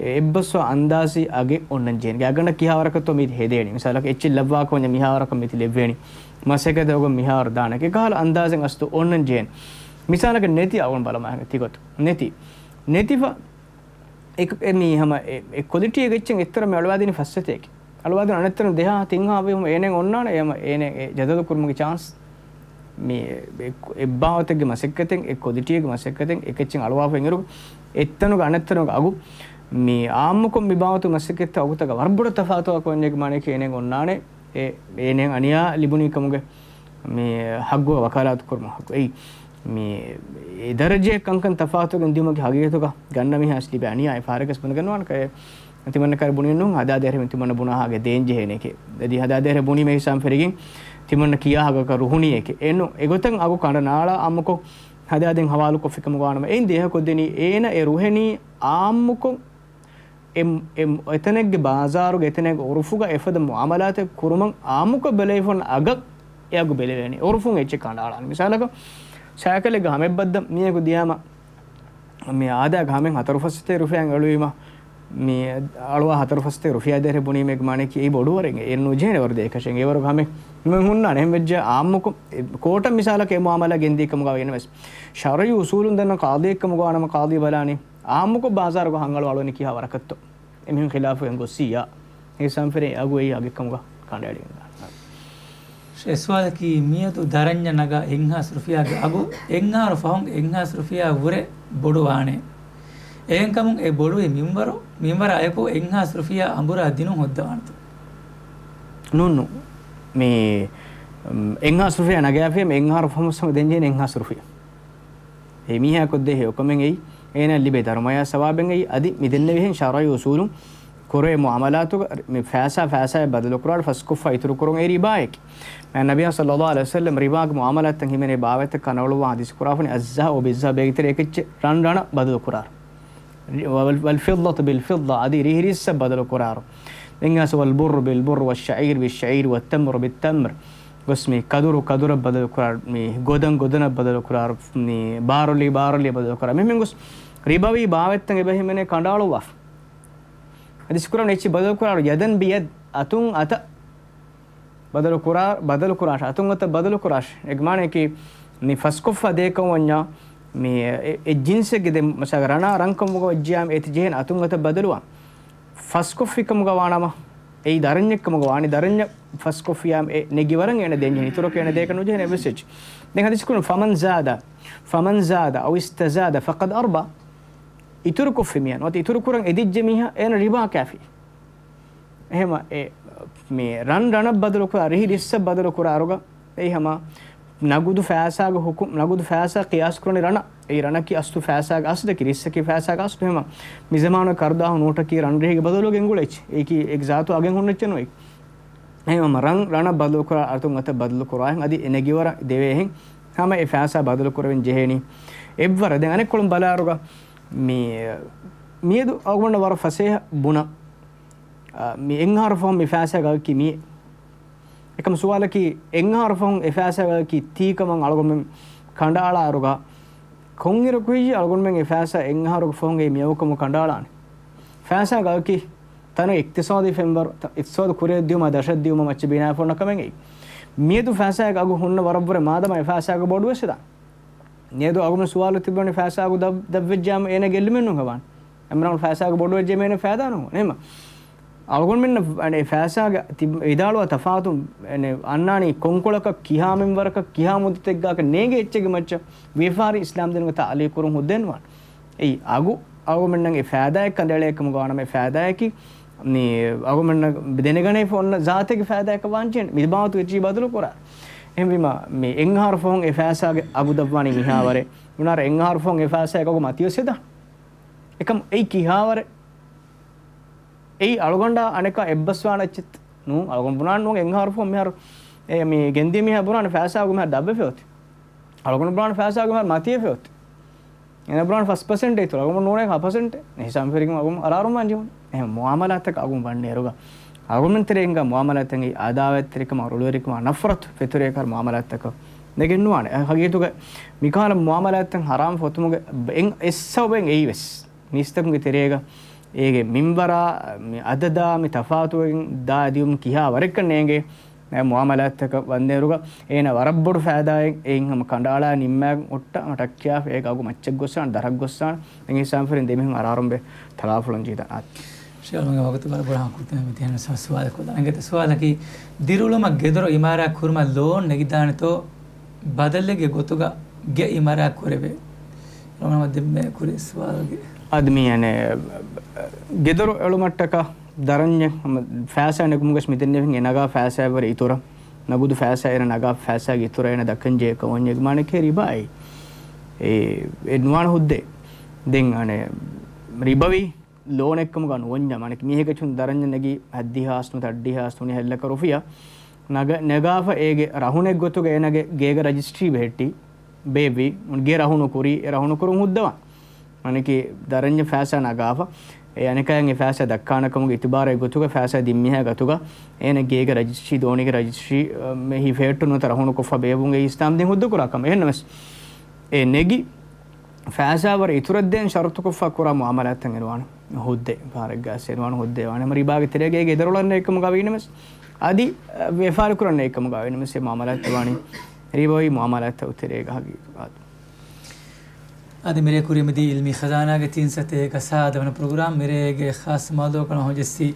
އެއްބަސްވާ އަންދާޒީ އަގެއް އޮންނަން ޖެހޭނެ. ގާތްގަނޑަށް ކިހާވަރަކަށްތޯ މި ހެދޭނީ. މިސާލަކަށް އެއްޗެއް ލައްވާކަމަށް މިހާވަރަކަށް މިތި ލެއްވޭނީ. މަސައްކަތް އަގު މިހާވަރު ދާނެ. އެކަހަލަ އަންދާޒެއް އަސްތު އޮންނަން ޖެހޭނެ. މިސާލަކަށް ނެތި އަޅުގަނޑު ބަލަމާ ތިގޮތު. ނެތި. ނެތިފަ އެ، އެ މީ ހަމަ އެ، އެ ކޮލިޓީގެ އެއްޗެއް އެއްތަރަ މި އަޅުވާދިނީ ފައްސަތޭކެ. އަޅުވާދިން އަނެއްތަރުން ދެހާ ތިންހާ ވީ ހަމަ އޭނައަށް އޮންނާނެ އެ ހަމަ އޭނަ އެ ޖަދަލު ކުރުމުގެ ޗާންސް. މީ އެ، އެ، އެއްބާވަތެއްގެ މަސައްކަތެއް، އެ ކޮލިޓީގެ މަސައްކަތެއް، އެކެއްޗެއް އަޅުވާފަ އިނގިރު އެއްތަނުގަ އަނެއްތަނުގަ އަގު. މީ އާއްމުކޮށް މި ބާވަތު މަސައްކަތްތައް އަގުތަކަށް ވަރަށް ބޮޑަށް ތަފާތުވާ ކޮންޏެއްގެ މާނައަކީ އޭނައަށް އޮންނާނެ އެ، އޭނައަށް އަނިޔާ ލިބުނީ ކަމުގެ މި ހައްގުގަ ވަކާލާތު ކުރުމަށް ހައްގު. އެއީ، މި އެ ދަރަޖައެއް ކަންކަން ތަފާތުވެގެން ދިޔުމަކީ ހަގީގަތުގަ ގަންނަ މީހާ އަސްލީ ބައި އަނިޔާ އެ ފާރެއްގަސް ބުނެގަންނުވާނެ ކައެ. ތިމަންނަ ކައިރި ބުނި ނޫން ހަދާދޭހެ ތިމަންނަ ބުނާ ހާގެ ދޭން ޖެހޭނެކޭ. އަދި ހަދާދޭހެ ބުނީމަ ހިސާބުން ފެށިގެން ތިމަންނަ ކިޔާ ހަގަކަށް ރުހުނީއެކޭ. އެންނު އެގޮތަށް އަގު ކަނޑަ ނާޅާ އާއްމުކޮށް ހަދާދޭން ހަވާލުކޮށްފި ކަމުގަ ވާނަމަ އެއިން ދޭހަކޮށްދެނީ އޭނަ އެ ރުހެނީ އާއްމުކޮށް އެ، އެ، އެތަނެއްގެ ބާޒާރުގަ އެތަނެއްގެ އުރުފުގަ އެފަދަ މުއާމަލާތެއް ކުރުމަށް އާއްމުކޮށް ބެލެވިފަ އޮންނަ އަގަށް އެ އަގު ބެލެވޭނެ. އުރުފުން އެއްޗެއް ކަނޑައަޅާނެ. މިސާލަކަށް ސައިކަލެއްގަ ހަމެއް ބައްދަން މީހަކު ދިޔާމަ މި އާދައިގަ ހަމެއް ހަތަރު ފަސް ސަތޭކަ ރުފިޔާއިން އެޅުވީމަ، މި އަޅުވާ ހަތަރު ފަސް ސަތޭކަ ރުފިޔާ ދޭހަށް ބުނީމޭ މާނައަކީ އެއީ ބޮޑުވަރެއް. އެއް ނުޖެހޭނެ ވަރު ދޭކަށެއް. އެ ވަރުގަ ހަމެއް ހުންނާނެ. އެހެން ވެއްޖެ އާއްމުކޮށް، އެ، ކޯޓަށް މިސާލަކަށް އެ މުއާމަލާ ގެންދިޔަ ކަމުގަ ވަނީ ވެސް. ޝަރުޢީ އުސޫލުން ދަންނަ ޤާޟީއެއް ކަމުގަ ވާނަމަ ޤާޟީ ބަލާނީ އާއްމުކޮށް ބާޒާރުގަ ހަންގަޅު އަޅުވަނީ ކިހާ ވަރަކަށްތޯ؟ އެމީހުން ޚިލާފުވެގެން ގޮއްސިއްޔާ. އެހިސާބުން އެ އަގު އެއީ އަގެއް ކަމުގަ ކަނޑައެޅިގެން ދާނެ. އެ ސުވާލަކީ، މިއަދު ދަރަންޏަށް ނަގާ އެއްހާސް ރުފިޔާގެ އަގު އެއްހާރު ފަހުން އެއްހާސް ރުފިޔާއަށް ވުރެ ބޮޑުވާނެ. އެހެންކަމުން އެ ބޮޑުވި މިންވަރު، މިންވަރާ އެކު އެއްހާސް ރުފިޔާ އަނބުރާ ދިނުން ހޯއްދަވާނެތޯ؟ ނޫން، ނޫން. މި، އެއްހާސް ރުފިޔާ ނަގާފިޔަ މި އެއްހާރު ފަހުން ވެސް ހަމަ ދޭންޖެހޭނެ އެއްހާސް ރުފިޔާ. އެ މީހާ ކޮށްދޭ ހެޔޮކަމެއް އެއީ، އޭނާ ލިބޭ ދަރުމަޔާ ސަވާބެއް އެއީ. އަދި މި ދެންނެވިހެން ޝަރުޢީ އުސޫލުން ކުރެވޭ މުއާމަލާތުގަ މި ފައިސާ ފައިސާއެއް ބަދަލުކުރާއިރު ފަސްކޮށްފަ އިތުރުކުރުން އެއީ ރިބާއެކޭ. މާތް ނަބިއްޔާ ޞައްލައްލާހު ޢަލައިހި ވަސައްލަމް ރިބާގެ މުއާމަލާތަށް ހިމެނޭ ބާވަތްތައް ކަނޑައަޅުއްވާ ޙަދީޘް ކުރާފަނި، الذهب بالذهب، ބޭގިތެރޭ އެކެއްޗެއް، ރަން ރަނަށް ބަދަލުކުރާރު. وال، والفضة بالفضة، އަދި ރީހި ރީއްސަށް ބަދަލުކުރާރު. ދެން އަސް، والبر بالبر والشعير بالشعير والتمر بالتمر. ގޮސް މި ކަދުރު ކަދުރަށް ބަދަލުކުރާ، މި ގޮދަން ގޮދަނަށް ބަދަލުކުރާ، މި ބާރޮލި ބާރޮލިއަށް ބަދަލުކުރާ. މި މިން ގޮސް ރިބަވީ ބާވަތްތައް އެބަ ހިމެނޭ ކަނޑައަޅުއްވާފަ. އަދި ސިކުރަން އެއްޗި ބަދަލުކުރާރު، ޔަދަން ބިޔަދް، އަތުން އަތަށް ބަދަލުކުރާ، ބަދަލުކުރާށ، އަތުން އަތަށް ބަދަލުކުރާށ. އެގެ މާނައަކީ، މި ފަސްކޮށްފަ ދޭކަން ވަންޏާ، މި އެ، އެ ޖިންސެއްގެ ދެ، މަސަލަ ރަނާ ރަންކަމުގަ ވެއްޖިޔާމަ އޭތި ޖެހޭނެ އަތުން އަތަށް ބަދަލުވާން. ފަސްކޮށްފިކަމުގަ ވާނަމަ، އެއީ ދަރަންޏެއްކަމުގަ ވާނީ، ދަރަންޏަށް ފަސްކޮށްފިޔާމަ އެ ނެގި ވަރަށް އޭނަ ދޭންޖެހޭ. އިތުރަކަށް އޭނަ ދޭކަށް ނުޖެހޭނެ އެއްވެސް އެއްޗެއް. ދެން ޙަދީޘް ކުރުން، فمن زاد، فمن زاد أو استزاد فقد أربى. އިތުރުކޮށްފި މީހާ، ނުވަތަ އިތުރުކުރަން އެދިއްޖެ މީހާ، އޭނަ ރިބާ ކާފި. އެހެމަ އެ، މި ރަން ރަނަށް ބަދަލުކުރާ، ރިހި ރިއްސަށް ބަދަލުކުރާރުގަ، އެއީ ހަމަ ނަގުދު ފައިސާގެ ޙުކުމް، ނަގުދު ފައިސާ ޤިޔާސް ކުރަނީ ރަނަށް. އެއީ ރަނަކީ އަސްލު ފައިސާގެ އަސްލަކީ، ރިއްސަކީ ފައިސާގެ އަސްލު. ހަމަ މި ޒަމާނު ކަރުދާހު ނޯޓަކީ ރަން ރިހިގެ ބަދަލުގަ ގެންގުޅޭ އެއްޗެއް. އެއީކީ އެ ޒާތު އަގެއް ހުންނަ އެއްޗެއް ނުވޭ. އެހެންވީމަ ރަން ރަނަށް ބަދަލުކުރާ، އަތުން އަތަށް ބަދަލުކުރާ އަދި އެ ނެގިވަރަށް ދެވޭހެން ހަމަ އެ ފައިސާ ބަދަލުކުރެވެން ޖެހޭނީ. އެއްވަރަށް ދެން އަނެއްކޮޅުން ބަލާރުގަ މި، މިއަދު އަޅުގަނޑަށް ވަރަށް ފަސޭހަ ބުނަން. އާ، މި އެއްހާރު ފަހުން މި ފައިސާގެ އަގަކީ މިއޭ. އެކަމަ ސުވާލަކީ، އެއްހާރު ފަހުން އެ ފައިސާގެ އަގަކީ ތީކަމަށް އަޅުގަނޑުމެން ކަނޑައަޅާއިރުގަ، ކޮންއިރަކު ހިތް އަޅުގަނޑުމެން އެ ފައިސާ އެއްހާރުގެ ފަހުން އެ މިއަދު ކަމުގަ ކަނޑައަޅާނީ؟ ފައިސާގެ އަގަކީ ތަނަށް އިޤްތިޞާދީ ފެންވަރު، ތަ، އިޤްތިޞާދު ކުރިއަށްދިއުމާ ދަށަށްދިއުމާ މައްޗަށް ބިނާވެފަ އޮންނަ ކަމެއް އެއީ. މިއަދު ފައިސާގެ އަގު ހުންނަ ވަރަށްވުރެ މާދަމާ އެ ފައިސާގެ ބޮޑުވެސް ވެދާނެ. މިއަދު އަޅުގަނޑު ސުވާލު ތިބުނީ ފައިސާގެ އަގު ދަށް، ދަށްވެއްޖާމަ އޭނަ ގެއްލުމެއް ނޫން ހަވާން. އެމްރާން ފައިސާގެ ބޮޑުވެއްޖެ އޭނަ ފައިދާ ނުވާނެ. އެހެންވީމަ އަޅުގަނޑުމެންނަށް އަނެއް ފައިސާގެ ތި ވިދާޅުވާ ތަފާތު އަންނާނީ ކޮންކޮޅަކަށް ކިހާ މިންވަރަކަށް ކިހާ މުއްދަތެއްގާކަށް ނޭނގޭ އެއްޗެއްގެ މައްޗަށް ވިޔަފާރި އިސްލާމް ދީނުގެ ތަޢުލީޤު ކުރުން ހުއްދައެއް ނުވާނެ. އެއީ އަގު އަޅުގަނޑުމެންނަށް އެ ފައިދާއެއް ކަނޑައެޅޭ ކަމުގަ ވާނަމަ އެ ފައިދާއަކީ މި އަޅުގަނޑުމެންނަށް ދެނެގަނެފަ އޮންނަ ޒާތެއްގެ ފައިދާއަކަށް ވާންޖެހޭނެ. މި ބާވަތުގެ އެއްޗެއް ބަދަލު ކުރާ. އެހެންވީމަ މި އެއްހާރު ފަހުން އެ ފައިސާގެ އަގު ދަށްވާނީ މިހާވަރެއް. ބުނާރަ އެއްހާރު ފަހުން އެ ފައިސާގެ އަގު މަތިވެސް ވެދާނެ. އެކަމް އެއީ ކިހާވަރެއް؟ އެއީ އަޅުގަނޑާ އަނެކާ އެއްބަސްވާނެ އެއްޗެއް ނޫން. އަޅުގަނޑު ބުނާނެ ނޫން އެއްހާރު ފަހުން މިހާރު އެ މި ގެންދިޔަ މީހާ ބުނާނެ ފައިސާގެ އަގު މިހާރު ދަށްވެފަ އޮތީ. އަޅުގަނޑު ބުނާނެ ފައިސާގެ އަގު މިހާރު މަތިވެފަ އޮތީ. އޭނަ ބުނާނެ ފަސް ޕަސެންޓޭ އިތުރު. އަޅުގަނޑު ނޫނޭ ހަ ޕަސެންޓޭ. އެހެންވީމަ އަޅުގަނޑު އަރާރުން ވާންޖެހުނީ. އެހެން މުއާމަލާތަކަށް އަގުން ވަންނައިރުގަ އަޅުގަނޑުމެން ތެރޭ ހިނގާ މުއާމަލާތަކީ އަދާވަތްތެރިކަމާ ރޮޅުވެރިކަމާ ނަފްރަތު ފެތުރޭ ކަހަލަ މުއާމަލާތަކަށް ނެގެން ނުވާނެ. އެ ހަގީގަތުގަ މިކަހަލަ މުއާމަލާތްތައް ޙަރާމް ފޮތުމުގެ އެއް، އެއް ސަބަބެއް އެއީ ވެސް. މީސްތަކުންގެ ތެރޭގަ އޭގެ މިންވަރާ، މި އަދަދާ، މި ތަފާތުވެގެން ދާ ދިޔުމަށް ކިހާ ވަރެއްކަން ނޭނގޭ. އެ މުއާމަލާތްތަކަށް ވަންދޭރުގަ އޭނަ ވަރަށް ބޮޑު ފައިދާއެއް އެއިން ހަމަ ކަނޑައަޅާ ނިންމާގެން އޮއްޓަ ހަމަ ޓައްކިޔާފަ އޭގެ އަގު މައްޗަށް ގޮއްސާނެ، ދަށަށް ގޮއްސާނެ. ދެން ހިސާބުން ފެރިން ދެމީހުން އަރާރުން ބޭ ތަޅާފޮޅުން ޖީދާން. ޝޭޚް އަޅުގަނޑުގެ ވަގުތު ވަރަށް ބޮޑަށް ކުރިތަން މި ތިހެން ސުވާލެއް ކޮށްލާނެ. އިނގޭތަ ސުވާލަކީ، ދިރިއުޅުމަށް ގެދޮރު އިމާރާތް ކުރުމަށް ލޯން ނެގިދާނެތޯ؟ ބަދަލެއްގެ ގޮތުގަ ގެ އިމާރާތް ކުރެވޭ. ރަމަޟާން ދެންމެ ކުރި ސުވާލުގެ. އަދި މި އަނެއް ގެދޮރު އެޅުމަށްޓަކާ ދަރަންޏެއް ހަމަ ފައިސާ ނެގުމުގަސް މި ދެންނެވިހެން އެ ނަގާ ފައިސާއަށްވުރެ އިތުރަށް ނަގުދު ފައިސާ އޭނަ ނަގާ ފައިސާގެ އިތުރަށް އޭނަ ދައްކަން ޖެހޭ ކަމަށް ވަންޏެއް މާނައަކީ ރިބާއޭ. އެ، އެ ނުވާނެ ހުއްދައެއް. ދެން އަނެއް ރިބަވީ ލޯނެއްކަމުގަ ނުވަންޏާ މާނައަކީ މީހެއްގެ އަތުން ދަރަންޏަށް ނެގީ ހަތްދިހާސް ނުވަތަ އަށްޑިހާސް ތުނި ހަތް ލަކަ ރުފިޔާ ނަގަ-، ނަގާފަ އޭގެ ރަހުނެއް ގޮތުގަ އޭނަގެ ގޭގަ ރަޖިސްޓްރީ ބެހެއްޓީ ބޭއްވި، ގެ ރަހުނު ކުރީ، އެ ރަހުނު ކުރުން ހުއްދަވާން. މާނައަކީ ދަރަންޏަށް ފައިސާ ނަގާފަ، އެ އަނެކާއަށް އެ ފައިސާ ދައްކާނެ ކަމުގެ އިތުބާރު އެ ގޮތުގަ ފައިސާ ދިން މީހާ ގަތުގަ އޭނަ ގޭގެ ރަޖިސްޓްރީ، ދޯނިގެ ރަޖިސްޓްރީ، އަ، މެ ހިފޭއްޓުން ނުވަތަ ރަހުނު ކޮށްފަ ބޭއްވުން އެއީ އިސްލާމް ދީން ހުއްދަ ކުރާ ކަމެއް. އެހެންނަމަސް އެ ނެގި ފައިސާ ވަރަށް އިތުރަށް ދޭން ޝަރުތުކޮށްފަ ކުރާ މުއާމަލާތްތައް އެންވާނެ. ހުއްދަ ފަހަރެއްގަ އެންވާނެ ހުއްދަ އެވާނެ. ހަމަ ރިބާގެ ތެރޭގަ އޭގެ އެދަރޮޅަށް ނެއްކަމުގަ ވީނަމަސް އަދި، އަ، ވިޔަފާރި ކުރަން ނެއްކަމުގަ ވީނަމަސް އެ މުއާމަލާތް އެވާނީ ރިބަވީ މުއާމަލާތްތައް ތެރޭގަ ހަގީގަތު. އަދި މިރޭ ކުރިމަތީ އިލްމީ ޚަޒާނާގެ ތިން ސަތޭކަ ސާދަވަނަ ޕްރޮގްރާމް މިރޭގެ ޚާއްޞަ މައުޟޫޢަކަށް ހަމަޖެއްސީ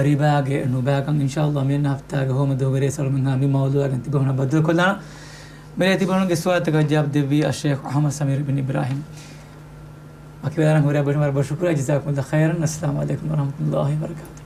ރިބާގެ ނުބާކަން. އިންޝާﷲ މިއަންނަ ހަފްތާގެ ހޯމަ ދުވަހުގެ ރޭ ސަޅުމެންހާ މި މައުޟޫޢާގެން ތިބޭފުޅުންނާ ބައްދަލުކޮށްލާނަން. މިރޭ ތިބޭފުޅުންގެ ސުވާލުތަކަށް ޖަވާބު ދެއްވީ އައްޝައިޚް އަޙްމަދު ސަމީރު ބިން އިބްރާހީމް. ވަކިވެލާނަން ހުރެ ބޮޑަށް ވަރަށް ބޮޑަށް ޝުކުރާ. ޖަޒާކުމުﷲ ޚައިރަން. އައްސަލާމު ޢަލައިކުމް ވަރަޙްމަތުﷲ ވަބަރަކާތުހު.